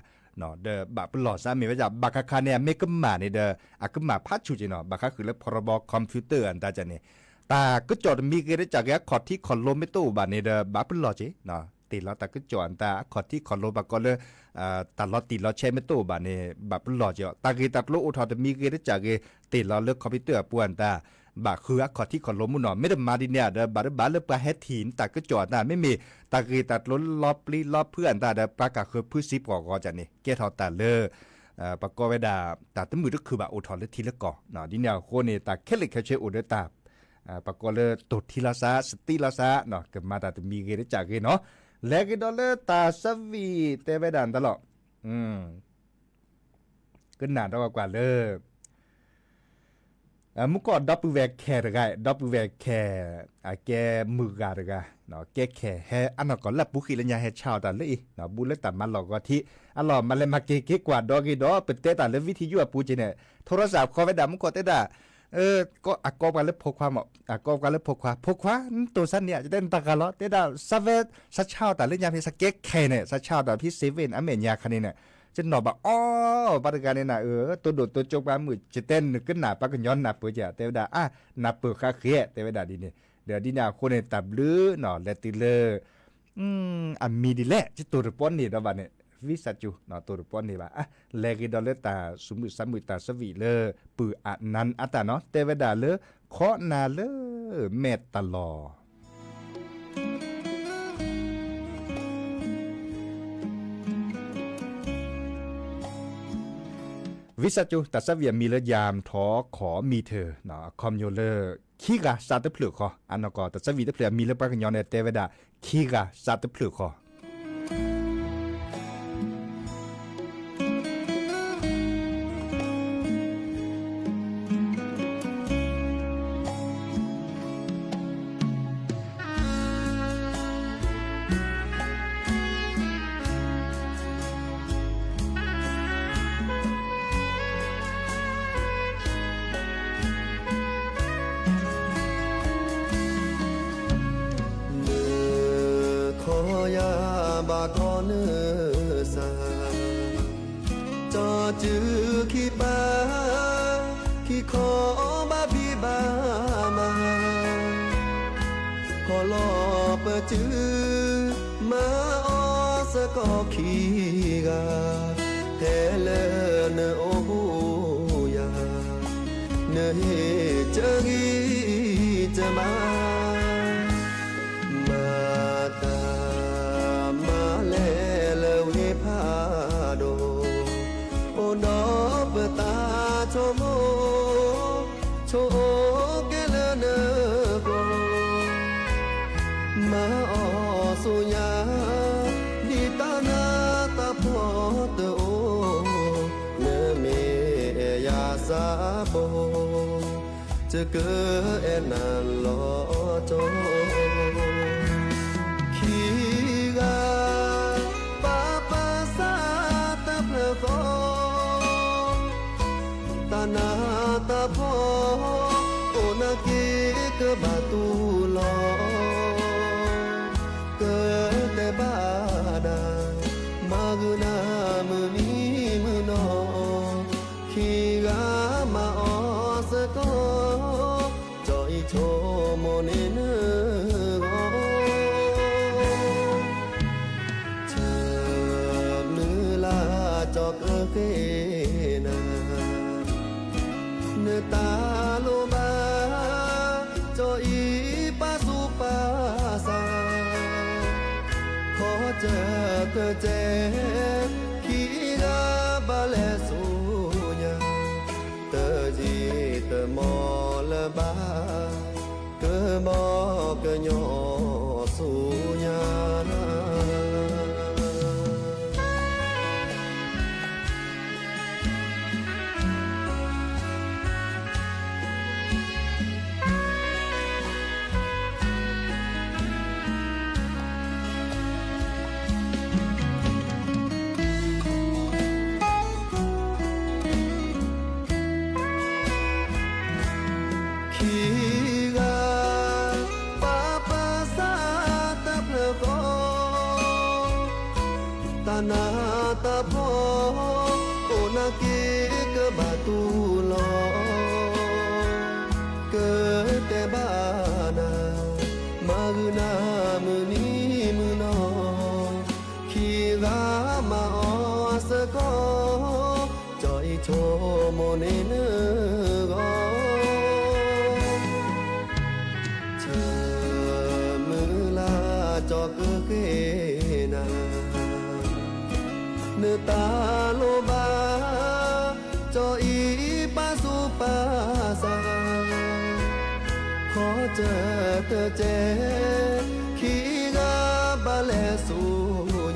ဒီးဘၣ်ပလီၢ်စ့ၢ်မ့ၢ်ဝဲဒၣ် ဘၣ်ခါခါန့ၣ် အမ့ၢ်ကမၣ်န့ၣ်ဒီး အကမၣ်ဖးဆူၣ်က့ၤနီၤ ဘၣ်ဃးဃုာ်လၢ ဖီရီဘီ computer အတၢ်ကၢ်န့ၣ် တၢ်ကစီၣ်တမံၤဂ့ၤတစၢ်ဂ့ၤ အခီၣ်ထံးခီၣ်လိမ့ၢ်တအိၣ်ဘၣ်န့ၣ်ဒီး ဘၣ်ပလီၢ်က့ၤ, တ့ၢ်လီၤတၢ်ကစီၣ်အတၢ် အခီၣ်ထံးခီၣ်လိ ပှၤကိးလၢ တၢ်လီၤတံၢ်လီၤဆဲးမ့ၢ်တအိၣ်ဘၣ်န့ၣ် ဘၣ်ပလီၢ်က့ၤအီၤ. တၢ်ဂ့ၢ်တၢ်ကျိၤအိၣ်ထီၣ်တမံၤဂ့ၤတစၢ်ဂ့ၤ တ့ၢ်လီၤလၢ computer အပူၤအတၢ် ဘၣ်ဃုအခီၣ်ထံးခီၣ်လိမ့ၢ်နီၤ. မ့ၢ်တမၤဒ်န့ၣ်ဒီး ဘၣ်တဘၣ်လၢပှၤဟဲထံၣ်နတၢ်ကစီၣ်အတၢ် မ့မ့ၢ်တၢ်ဂ့ၢ်တၢ်ကျိၤလီၤပျံၤလီၤဖုးအတၢ်ဒီး ပှၤကဃုဖုစံးပှီၢ်ဂီၤကန့ၣ် ကဲထီၣ်တၢ်လၢ ပှၤကိးဝဲဒၣ် တၢ်တမုာ်တခုၣ်ဘၣ်အိၣ်ထီၣ်လၢထံလၢကီၢ်. ဒ်န့ၣ်အဃိန့ၣ် တၢ်ခဲလၢာ်ခဲဆ့အိၣ်ဒီးတၢ် ပှၤကိးလၢတိၢ်ထံလီၤစး စတံလီၤစး ကမၤတၢ်တမံၤဂ့ၤတစၢ်ဂ့ၤနီၤ. လဲၤက့ၤဒီးလၢတၢ်ဆၢဝံၣ်တဲဝဲဒၣ်နတၢ်လီၤ ကနၣ်ဒီးကွၢ်လၢ မူကီၢ်ဒီပုၢ်ဝဲၢ်ခဲတဂၤ, ဒီပုၢ်ဝဲၢ်ခဲ အကဲမုၢ်ဂၤတဂၤ, ကဲခဲဟဲအနီၢ်ကီၢ် လၢပူၤဃံးလၢညါ ဟဲဆါအီၣ်တၢ်လၢအံၤ ဘူးလၢတၢ်မၤလီၢ်ဂီၤထံး အလီၢ်မၤလဲၤမၤက့ၤက့ၤကွၢ်ဒီးဂ့ၤဒီး ပတဲတၢ်လၢ ဝံထံယုၢ် အပူၤက့ၤန့ၣ် ထိရစၢ်ဃီဝဲဒၣ် မူကီၢ်တဲဒၣ် အကိးပှၤလၢဖိခွါမး, အကိးပှၤလၢဖိခွါ, ဖိခွါ နတိၢ်စါန့ၣ် ယတဲနတၢ်ဂၤလီၤ, တဲဒၣ် စါဝဲ စါဆါအီၣ်တၢ်လၢညါဖဲ စါကဲခဲန့ၣ် စါဆါအီၣ်တၢ်ဖဲ စ့ဝ့ၣ် အမဲာ်ညါခါန့ၣ်န့ၣ် ယနီၣ်ဘၣ်အီၤ ဘၣ်တဂၤန့ၣ်နၤ တိၢ်ဒိၣ်တိၢ်ကၠိပှၤမုၣ် ယတဲနကနၣ်ပှၤကညီနၢ်ပၢၢ်က့ၤ တဲဝဲဒၣ် အါ နၢ်ပၢၢ်ဃါဃ့ တဲဝဲဒၣ်ဒ်န့ၣ်, ဒီးဒ်န့ၣ်အဃိန့ၣ် တၢ်ဘျုးနီၤ လဲၤတုၤလၢ အမံၤဒ်လဲၣ် ယတိၢ်တပီန့ၢ်ဒီးဘၣ်န့ၣ် ဝံစၢ်ကၠူ တိၢ်တပီန့ၢ်ဘၣ်, လဲၤဂ့ၤဒီးလၢတၢ်ဆူးမုၢ်ဆါမုၢ်တၢ်ဆၢဝံၣ်လၢ ပုၢ်အနါအတၢ်နီၤ တဲဝဲဒၣ်လၢ ခီနၤလၢ မဲာ်တလီၢ် ဝံစၢ်ကၠူ တၢ်ဆၢဝံၣ်အမံၤလၢ ယၢ်ထီၣ်ခီၣ်မံၤထၢၣ် အခီပညီလၢ ခံဂၤစးတဖျၢၣ်ဃီ, အနီၢ်ကီၢ်တၢ်ဆၢဝံၣ်တဖျၢၣ်အမံၤလၢပှၤကညီန့ၣ် တဲဝဲဒၣ် ခံဂၤစးတဖျၢၣ်ဃီ နခီယၤဘၣ်ခီနစၢ် ကၠီစုခံပၤ ခံခီဘၣ်ဘံၣ်ဘၣ်မး ဟီၣ်လီၤပစု မၤအီၣ်စ့ၢ်ကီးခံဂၤ ဖဲလၢနအိၣ်ဘူးယၤ နဟ့ၣ်ကဂံၢ်ကဘါ မၤတၢ်မၤလဲၤလၢဝ့ၢ်ဖးဒိၣ် အိၣ်ဒီးပသးဆိကမိၣ် ဆိကဲလၢနကျိၤ မၤအီၣ်ဆူညါ ဒ်တၢ်နးတၢ်ဖှီၣ်တအိၣ် နမ့ၢ်အဲၣ်ယၤစးဖိ ယကအဲၣ်နၤလီၤကၠီ ခံဂၤ ပၢ်ပၢ်စးတဖျၢၣ်ဃီ တၢ်နးတၢ်ဖှီၣ် အိၣ်နာ်က့ကဘၣ်တူၢ်လီၤ ကတဲဘၣ်ဒၣ် မၤဂုာ်နၤမုၢ်နံၤမုၢ်နီၤ ခံဂၤမၤအီၣ်စ့ၢ်ကီး ကၠီအံၤဆိကမိၣ်န့ၢ်နဂီၢ် ဆၢမုၢ်လၢ်ကၠီကဃ့နၤ နတၢ်လိၣ်ဘၣ် ကၠီအံၤပာ်သူၣ်ပာ်သး ခီစၢၢ်တစဲး ခံဂၤဘၣ်လဲၤဆူညါ တယံာ်တမီၢ်လၢၤဘၣ် ကဘီကညီဆူညါ ခံဂၤ ပၢ်ပၢ်စးတဖျၢၣ်ဃီ တၢ်နးတၢ်ဖှီၣ် အိၣ်နာ်က့ကဘၣ်တူၢ်လီၤ ကတဲဘၣ် မုၢ်နံၤမုၢ်နီၤ, ခံဂၤမၤအီၤစ့ၢ်ကီး, ကၠီအံၤဆိကမိၣ်န့ၢ်နဂီၢ်, ဆၢမုၢ်လၢ်ကၠီကဃ့နၤ, နတၢ်လိၣ်ဘၣ် ကၠီအံၤပာ်သူၣ်ပာ်သး, ခီကၢၢ်တကဲ, ခံဂၤဘၣ်လဲၤဆူ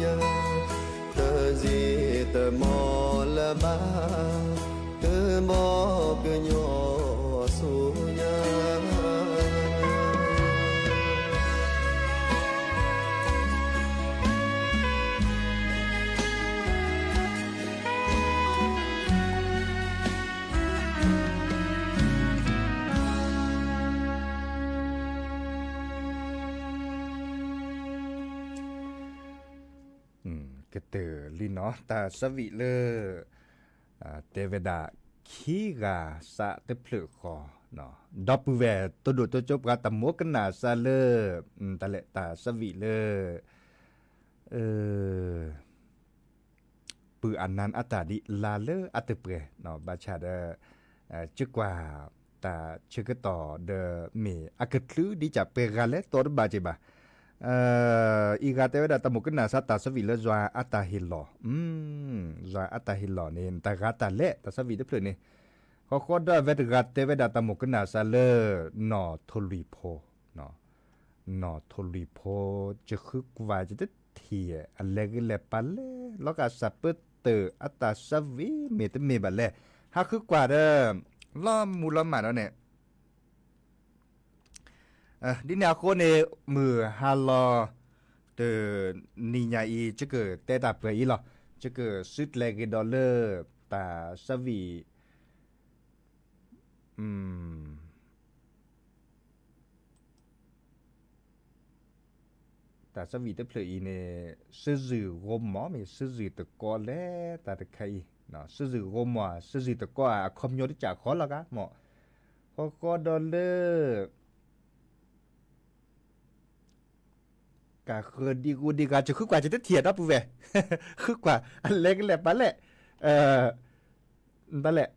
ညါ, တယံာ်တမီၢ်လၢၤဘၣ်, ကဘီကညီဆူညါ. ကတၢၢ်လံနီၤ တၢ်သးဝံၣ်လၢ တဲဝဲဒၣ် ခံဂၤသးတဖျၢၣ်ဃီ, ဒီပုၢ်ဝဲၢ်တိဒိၣ်တိကၠိပှၤတၢ်မူကနၣ်စၢ်လၢ တၢ်လဲၤတၢ်သးဝံၣ်လၢ ပုၢ်အနါအတၢ်ဒ်လါလၢအတပှဲၤ, ဘၣ်ဆၣ်ဒီး ကကွၢ်တၢ်ဆၢကတီၢ်ဒီး မ့ၢ်အကချုးဒ်ကၢ်ပှဲၤဂၤလဲၣ်တီတဘၣ်က့ၤဘၣ်. အံၤဂၤတဲဝဲဒၣ်တၢ်မူကနၣ်စၢ်တၢ်သးဝံၣ်လၢယွၤအတၢ်ဟ့ၣ်လီၤ, ယွၤအတၢ်ဟ့ၣ်လီၤန့ၣ် တၢ်ဂၤတၢ်လဲၣ် တၢ်သးဝံၣ်တဖျၢၣ်န့ၣ်, ဃီဃီဒီးအဝဲတဂၤတဲဝဲဒၣ်တၢ်မူကနၣ်စၢ်လၢ နီၢ်ထိၣ်လွံၢ်ဖိ နီၢ်ထိၣ်လွံၢ်ဖိ ယဃုကွၢ်ယတထံၣ် အလဲၤဂ့ၤလဲၤပာ်လဲၣ် လီၤဂာ်စၢ်ပၢတၢၢ်အတၢ်သးဝံၣ်မ့ၢ်တမ့ၢ်ဘၣ်လဲၣ်, ဟးဃုကွၢ်ဒီး လီၤမူလီၤမၢ်ဒီးန့ၣ် ဒ်န့ၣ်အဃိန့ၣ် မုၢ်ဟါလီၤ တနံၤညါအံၤ ယကတဲတၢ်ပှဲၤအံၤလီၤ, ယကစုကျဲၤက့ၤဒီးလၢ တၢ်သးဝံၣ် တၢ်သးဝံၣ်တဖျၢၣ်အံၤန့ၣ် စုယုၢ်ဂီၢ်မီၢ် မ့ၢ်စုယုၢ်တကီလဲၣ် တၢ်တခါအံၤ, စုယုၢ်ဂီၢ်မီၢ် စုယုၢ်တကီဧါ အခီပညီတစၢ်ဃီလီၤဂၤမီၢ်, ဃီဃီဒီးလၢ ကၢ်ဃၢၤဒံဂူဒံဂၤ ယဃုကွၢ်ယတထံၣ်အဒီပုၢ်ဝဲၢ်, ဃုကွၢ် အလဲၤကလဲၤပာ်လဲၣ် တၢ်လဲၣ်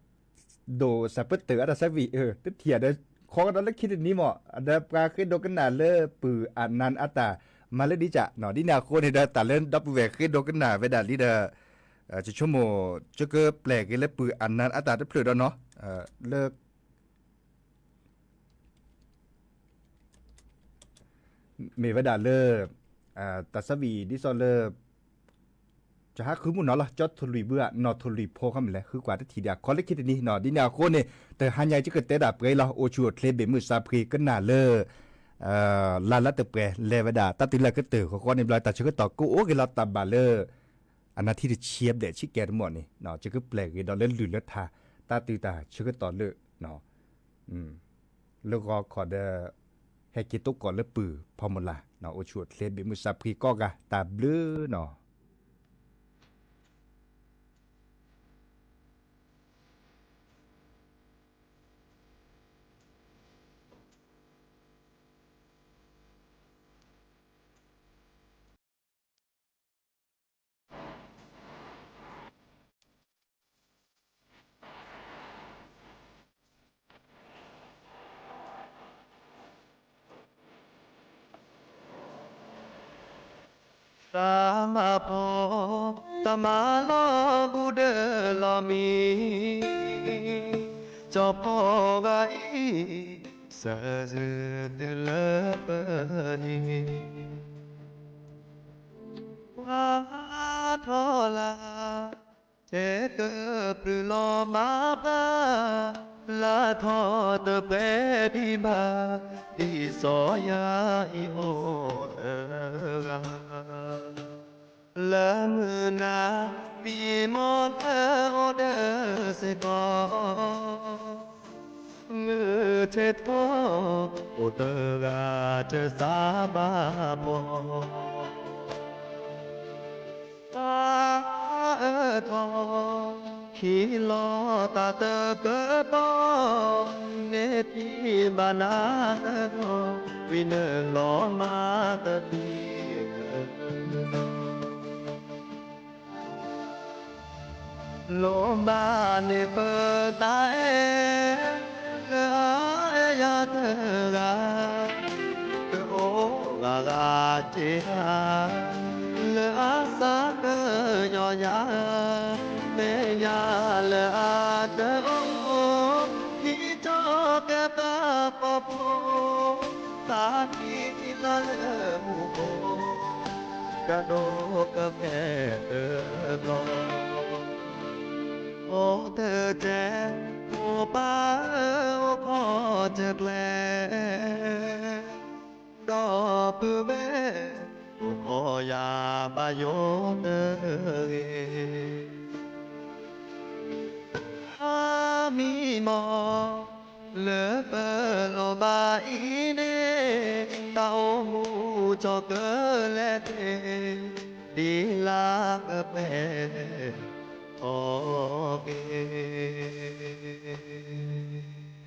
ဒိၣ်စၢ်ပၢတၢၢ်အတၢ်သးဝံၣ် တထံၣ်အဒီး ခီကဒီးလၢခံတနံၤမီၢ် အဒီးပှၤဃ့ဒိကနၣ်လၢပုၢ်အနါအတၢ် မၤလၢဒ်ကၢ်, ဒ်န့ၣ်အဃိန့ၣ်ဒီး တၢ်လၢဒီပုၢ်ဝဲၢ်ဃ့ဒိကနၣ်ဝဲဒၣ်လံဒီး ယဆိကမိၣ် ယကပျဲၢ်က့ၤလၢပုၢ်အနါအတၢ်တဖျၢၣ်ဒီးနီၤ လၢ မ့ၢ်ဝဲဒၣ်လၢ တၢ်သးဝံၣ်ဒ်သိးလၢ ကဟးဃုမုၢ်နီၤလီၤ ကၠီထိၣ်လွံၢ်ဘုဧါ နီၢ်ထိၣ်လွံၢ်ဖိခီမ့ၢ်လဲၣ် ဃုကွၢ်တထံၣ်ဒံးအခီလၢခံတနံၤနီၤ ဒ်န့ၣ်အဃိန့ၣ် တဟါညါအံၤ ယကတဲတၢ်ပှဲၤအံၤလီၤ အိၣ်ဆူၣ်အိၣ်ချ့ဘ့ၣ်မုၢ်စၢ်ဖှံကနၣ်လၢ လါလၢတပှဲၤလဲၤဝဲဒၣ် တၢ်တုၤလၢကတၢၢ်ဃီဃီန့ၣ်ဘျီ တၢ်ဆၢကတီၢ်ကအိၣ်က့ၤလီၤတၢ်ဘၣ်လၢ အနၢ်ထံတဆံဘျဲၣ်ဆံကဲတမီၢ်န့ၣ် ယကပျဲၢ်က့ၤဒီးလၢလုၢ်လၢထါ တၢ်တုၤတၢ်ဆၢကတီၢ်လၢ လၢဂီၤခီဒီး ဟဲက့ၤသကိးလၢပုၢ်ဖီမုၢ်လၢ် အိၣ်ဆူၣ်အိၣ်ချ့ဘ့ၣ်မုၢ်စၢ်ဖှံကိးဂၤ တၢ်ဘျုးနီၤ. Tamapo, tamalo gude lami, chopo gai, sazu de lepani. Wa thola, Te ke pru lo ma ba, la tho te pe di ba, di so ya i o te ga. La mu na, mi mo te o de se ko. Ngư chê thô, ô tơ gà chê xa ba bò. Ta ơ thô, khi lo ta tơ cơ bò, nê ti ba na tơ thô. ဝံၤနုာ်လီၤမၤတသံ လိၣ်ဘၣ်န့ၢ်ပတၢ်အဲၣ် လၢအအဲၣ်ယၤတဂၤ ကအိၣ်ဂၤဂၤတ့ၢ်ဧါ လၢအသးကညီၤယၤ မဲာ်ညါလၢအတအိၣ် ဒ်သိးကပာ်ဖှိၣ်ဖိ သးကံၢ်လါလၢမူခိၣ် ကဒိးကပဲာ်တဘျီ အိၣ်တတဲာ် မိၢ်ပၢ်ဧၢ အိၣ်ခိးတကျဲၤ ဒီပုၢ်ဝဲၢ် အိၣ်ခိးယၤဘၣ်ယိၣ်တဂ့ၤ အါမံၤမီၢ် လၢပလိၣ်ဘၣ်အံၤန့ၣ် တၢ်အိၣ်မူထီၣ်ကလဲာ်သ့ၣ် ဒ်လၢကပဲာ်ထီၣ်က့ၤ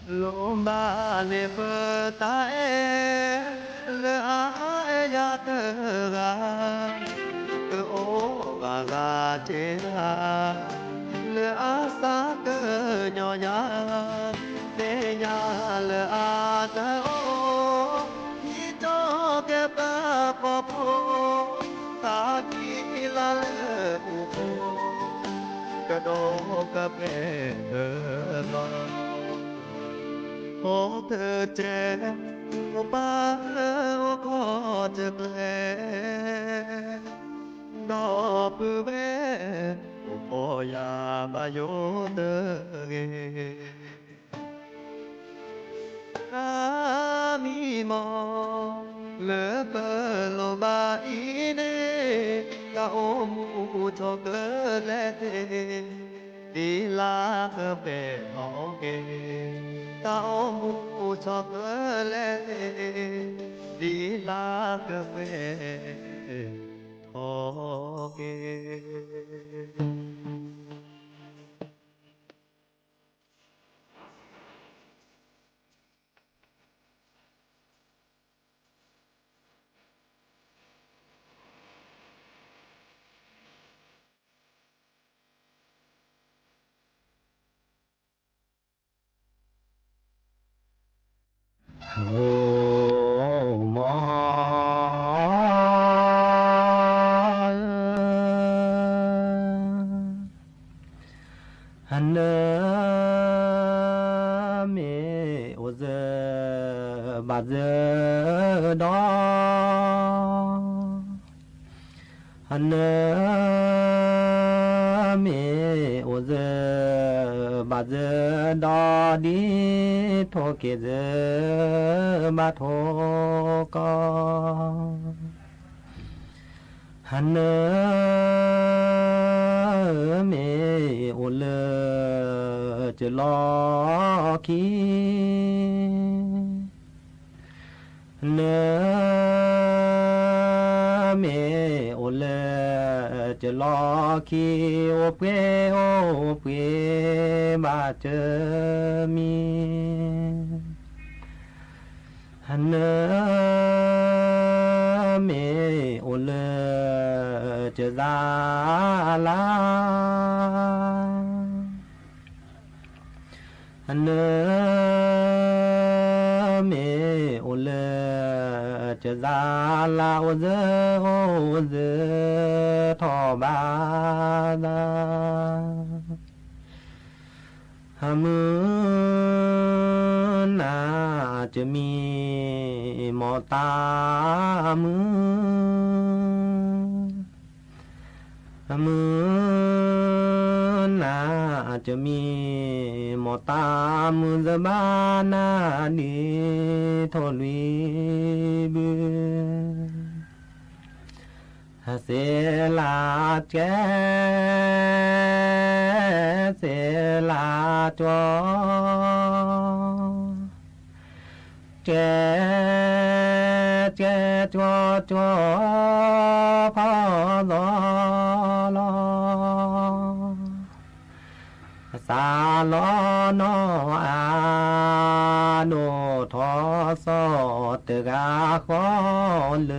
လိၣ်ဘၣ်န့ၢ်ပတၢ်အဲၣ် လၢအအဲၣ်ယၤတဂၤ ကအိၣ်ဂၤဂၤတ့ၢ်ဧါ လၢအသးကညီၤယၤ မဲာ်ညါလၢအတအိၣ် ဒ်သိးကပာ်ဖှိၣ်ဖိ သးကံၢ်လါလၢမူခိၣ် ကဒိးကပဲာ်တဘျီ အိၣ်တတဲာ် မိၢ်ပၢ်ဧၢ အိၣ်ခိးတကျဲၤ ဒီပုၢ်ဝဲၢ် အိၣ်ခိးယၤဘၣ်ယိၣ်တဂ့ၤ အါမံၤမီၢ် လၢပလိၣ်ဘၣ်အံၤန့ၣ် တၢ်အိၣ်မူထီၣ်ကလဲာ်သ့ၣ် ဒ်လၢကပဲာ်ထီၣ်က့ၤ တၢ်အိၣ်မူထီၣ်ကလဲာ်သ့ၣ် ဒ်လၢကပဲာ်ထီၣ်က့ၤနမ့ၢ်အိၣ်စၢၤဘၣ်စၢၤဒီး နမ့ၢ်အိၣ်စၢၤဘၣ်စၢၤဒီး ဒ်ထိၣ်က့ၤစၢၤဘၣ်ထိၣ်ကီၢ် နမ့ၢ်အိၣ်လၢစၢၤလီၢ်ခံ နမ့ၢ်အိၣ်လၢစၢၤလီၢ်ခံ အိၣ်ပှဲၤအိၣ်ပှဲၤဘၣ်တမံၤ နမ့ၢ်အိၣ်လၢစၢၤစါလါ နမ့ၢ်အိၣ်လၢစၢၤစါလါ အိၣ်စၢၤအိၣ်စၢၤထီၣ်ဘၣ်သး မုၢ်နၤတမံၤမီၢ်တၢ်မုၢ် မုၢ်နၤတမံၤ မီၢ်တၢ်မုၢ်စၢၤဘၣ်နၤ ဒ်ထိၣ်လွံၢ်ဘုၣ် စ့လးကဲ, စ့လးကၠီ, ကဲ, ကဲကၠီကၠီဖီလီၤလီၤ. စးလီၤနီၢ်အဒိၣ်ထီၣ်စီၤတဂၤဃီလၢ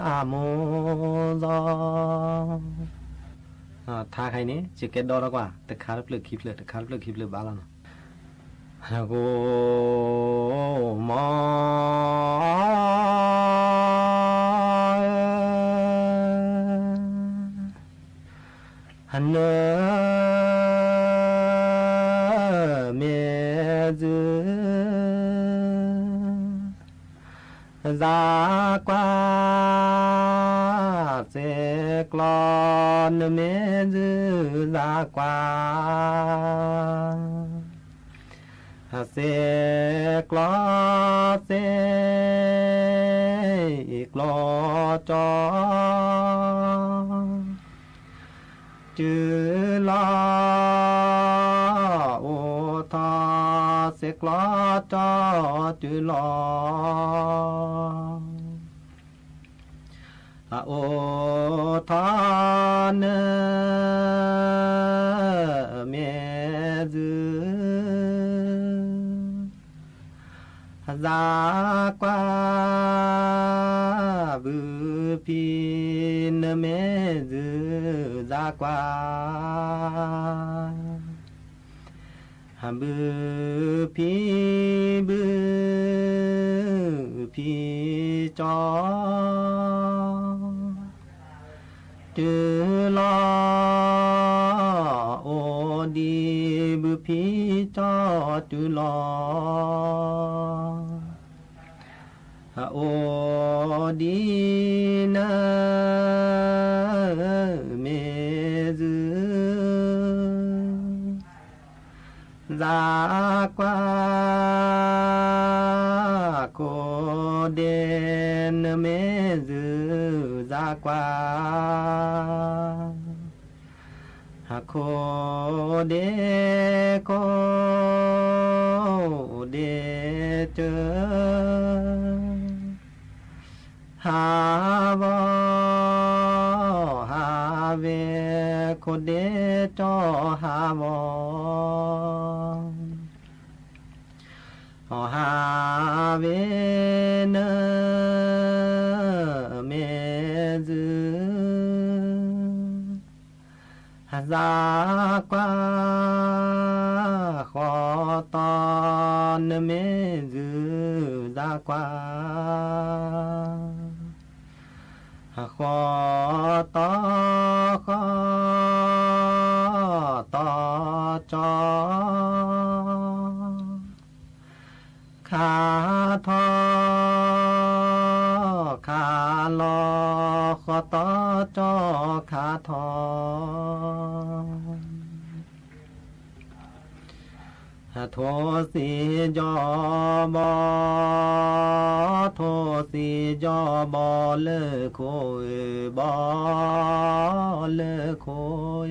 အမိၢ်လီၤ. ထါခါအံၤန့ၣ် ယကဲဒီထီၣ်ကွၢ် တခါတဖျၢၣ်ခံဖျၢၣ် တခါတဖျၢၣ်ခံဖျၢၣ်ဘၣ်လီၤနီၤ. ဂိၢ်မီ န မ့ၢ်ယုၢ် စၢ်ကွၢ်, စ့ကျီ နမ့ၢ်ယုၢ် စၢ်ကွၢ်, စ့ကျီစ့ကျီကၠီ တုၤလီၤ အိၣ်ထီၣ် စ့ကျီကၠီ တုၤလီၤ အိၣ်ထီၣ် နမ့ၢ်ယုၢ် စၢ်ကွၢ်, ဘုဖံ နမ့ၢ်ယုၢ် စၢ်ကွၢ်, ဘုဖံ ဘုဖံကၠီ တုၤလီၤ အိၣ်ဒံး ဘုဖံကၠီ တုၤလီၤ အိၣ်ဒံး နမ့ၢ်ယုၢ် စၢ်ကွၢ်, ခိၣ်ဒ့ နမ့ၢ်ယုၢ် စၢ်ကွၢ်, ခိၣ်ဒ့ ခိၣ်ဒ့ကၠီ ဟးဂီၤ ဟးဝ့ၤ ခိၣ်ဒ့ကၠီ ဟးဂီၤ ဟးဝ့ၤ နမ့ၢ်ယုၢ် စၢ်ကွၢ်, ဃီတီ နမ့ၢ်ယုၢ် စၢ်ကွၢ်, ဃီတီ ဃီတီကၠီ ခးထီၣ် ခးလီၤ ဃီတီကၠီ ခးထီၣ် ထိၣ်စံယီၤဘီ, ထိၣ်စံယီၤဘီလၢခိၣ်ဧၢ, ဘီလၢခိၣ်ဧၢ,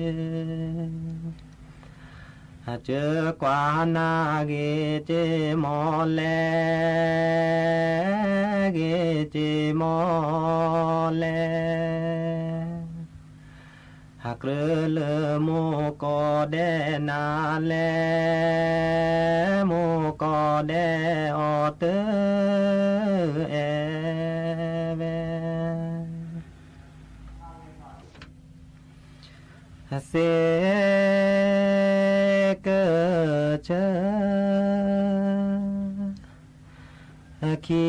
စၢကွၢ်နၤဂ့ၤက့ၤမီၢ်လဲၣ်, ဂ့ၤက့ၤမီၢ်လဲၣ် အကြၢးလၢမိၢ်ကီၢ်ဒဲးနၤလဲၣ်, မိၢ်ကီၢ်ဒဲးအီၤတအဲၣ်ဝဲ စ့ကၢဆၢ ခံထိ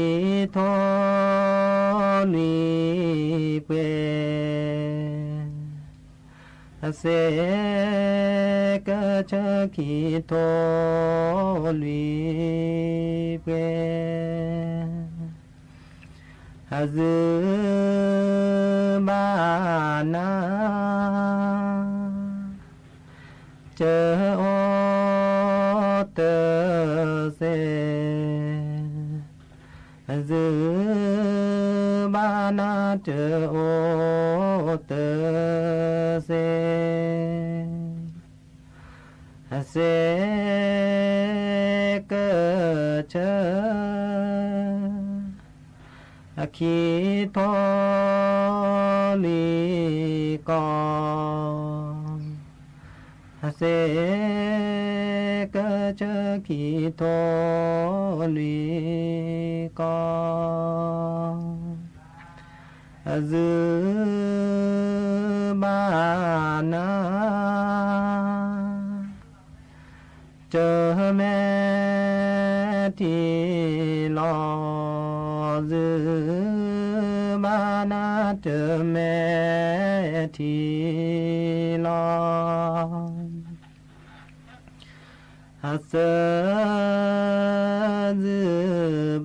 လွံၢ်ပှဲၤ, စ့ကၢဆၢ ခံထိလွံၢ်ပှဲၤ, ယုၢ်ဘၣ်နၤ စၢအိၣ်တစဲး, ယုၢ်ဘၣ် နၤတအိၣ်တစဲး စဲးကဆၢ အခံထိလွံၢ်ကီၢ် အစဲးကဆၢခံထိလွံၢ်ကီၢ် အဇုဘၣ်နၤ တမဲာ်ထံလီၤ, ဇုဘၣ်နၤတမဲာ်ထံလီၤ, အစၢ ဇု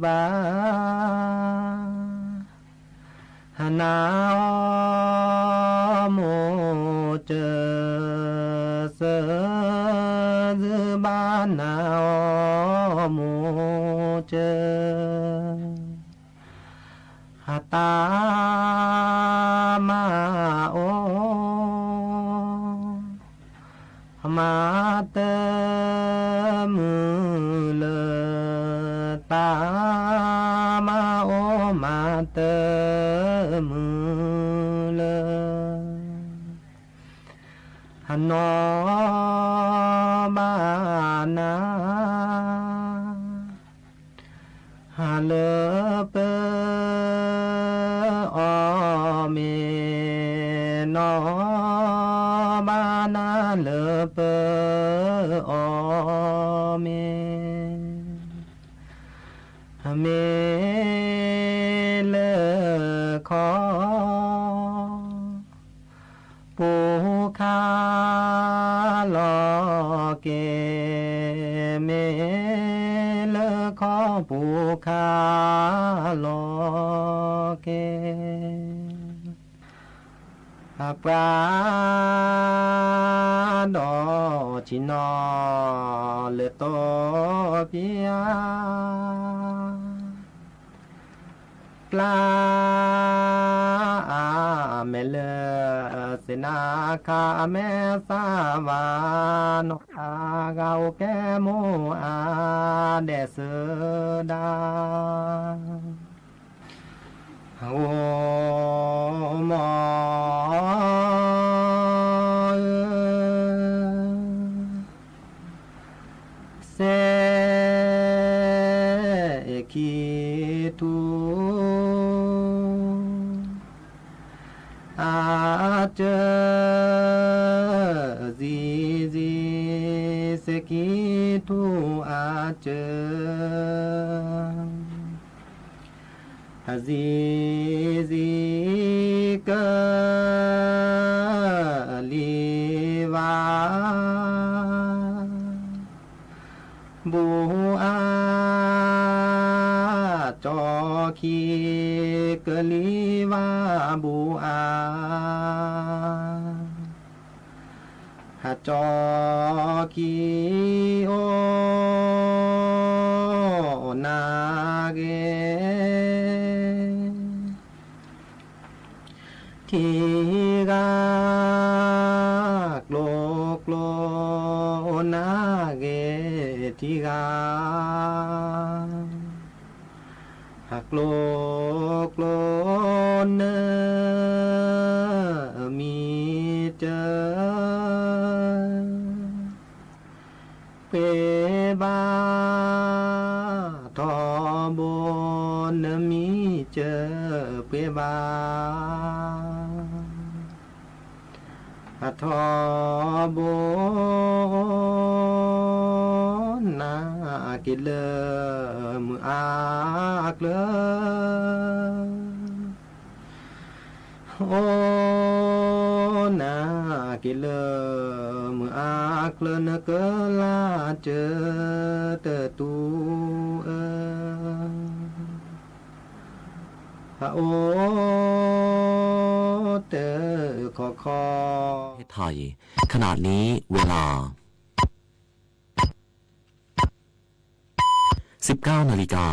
ဘၣ် နၤအီၤမိၢ်စၢၤ, စၢ ဇုဘၣ်နၤအီၤမိၢ်စၢၤ, တၢ်မၤအိၣ် မၤတမုာ်လၢၤ, တၢ်မၤအိၣ်မၤတမုာ်လၢၤ, နီၢ်ဘၣ်နၤ လၢပအီၣ်မ့ၤ, နီၢ်ဘၣ်နၤလၢပအီၣ်မ့ၤ, မ့ၢ်လၢခီ ပူၤခါလီၤက့ၤ, မ့ၢ်လၢခီပူၤခါလီၤက့ၤ, အပှၤဒီးဆံနီၤလၢတိပျါ ပျါ အမဲာ်လၢစ့နါခါ အမဲာ်သၣ်ဝါနီၤ အဂၤအိၣ်ကဲမိၢ်အါဒဲးစၢဒၣ် အိၣ်မီၢ် စဲးခံထူ အစၢ အဇံဇံ စဲးခံထူအစၢ အဇံဇံ ကလံၤဝါ ဘူးအါ ကၠီခံ ကလံၤဝါဘူးအါ အကၠီခံ အိၣ်နၤဂ့ၤ ထံဂၤ ကျိကျိ အိၣ်နၤဂ့ၤထံဂၤ အကျိကျိ နမံၤစၢၤ ပှ့ၤဘၣ် ထီဘိ နမံၤစၢၤ ပှ့ၤဘၣ် အထီဘိ နက့ၤလၢမုၢ်အါကျၢၤ အိၣ်နက့ၤလၢမုၢ်အါကျၢၤ နကလၢ်စၢၤတတူၢ်အၢ အအိၣ်တခီခီ ไทย ขณะนี้เวลา สิบเก้านาฬิกา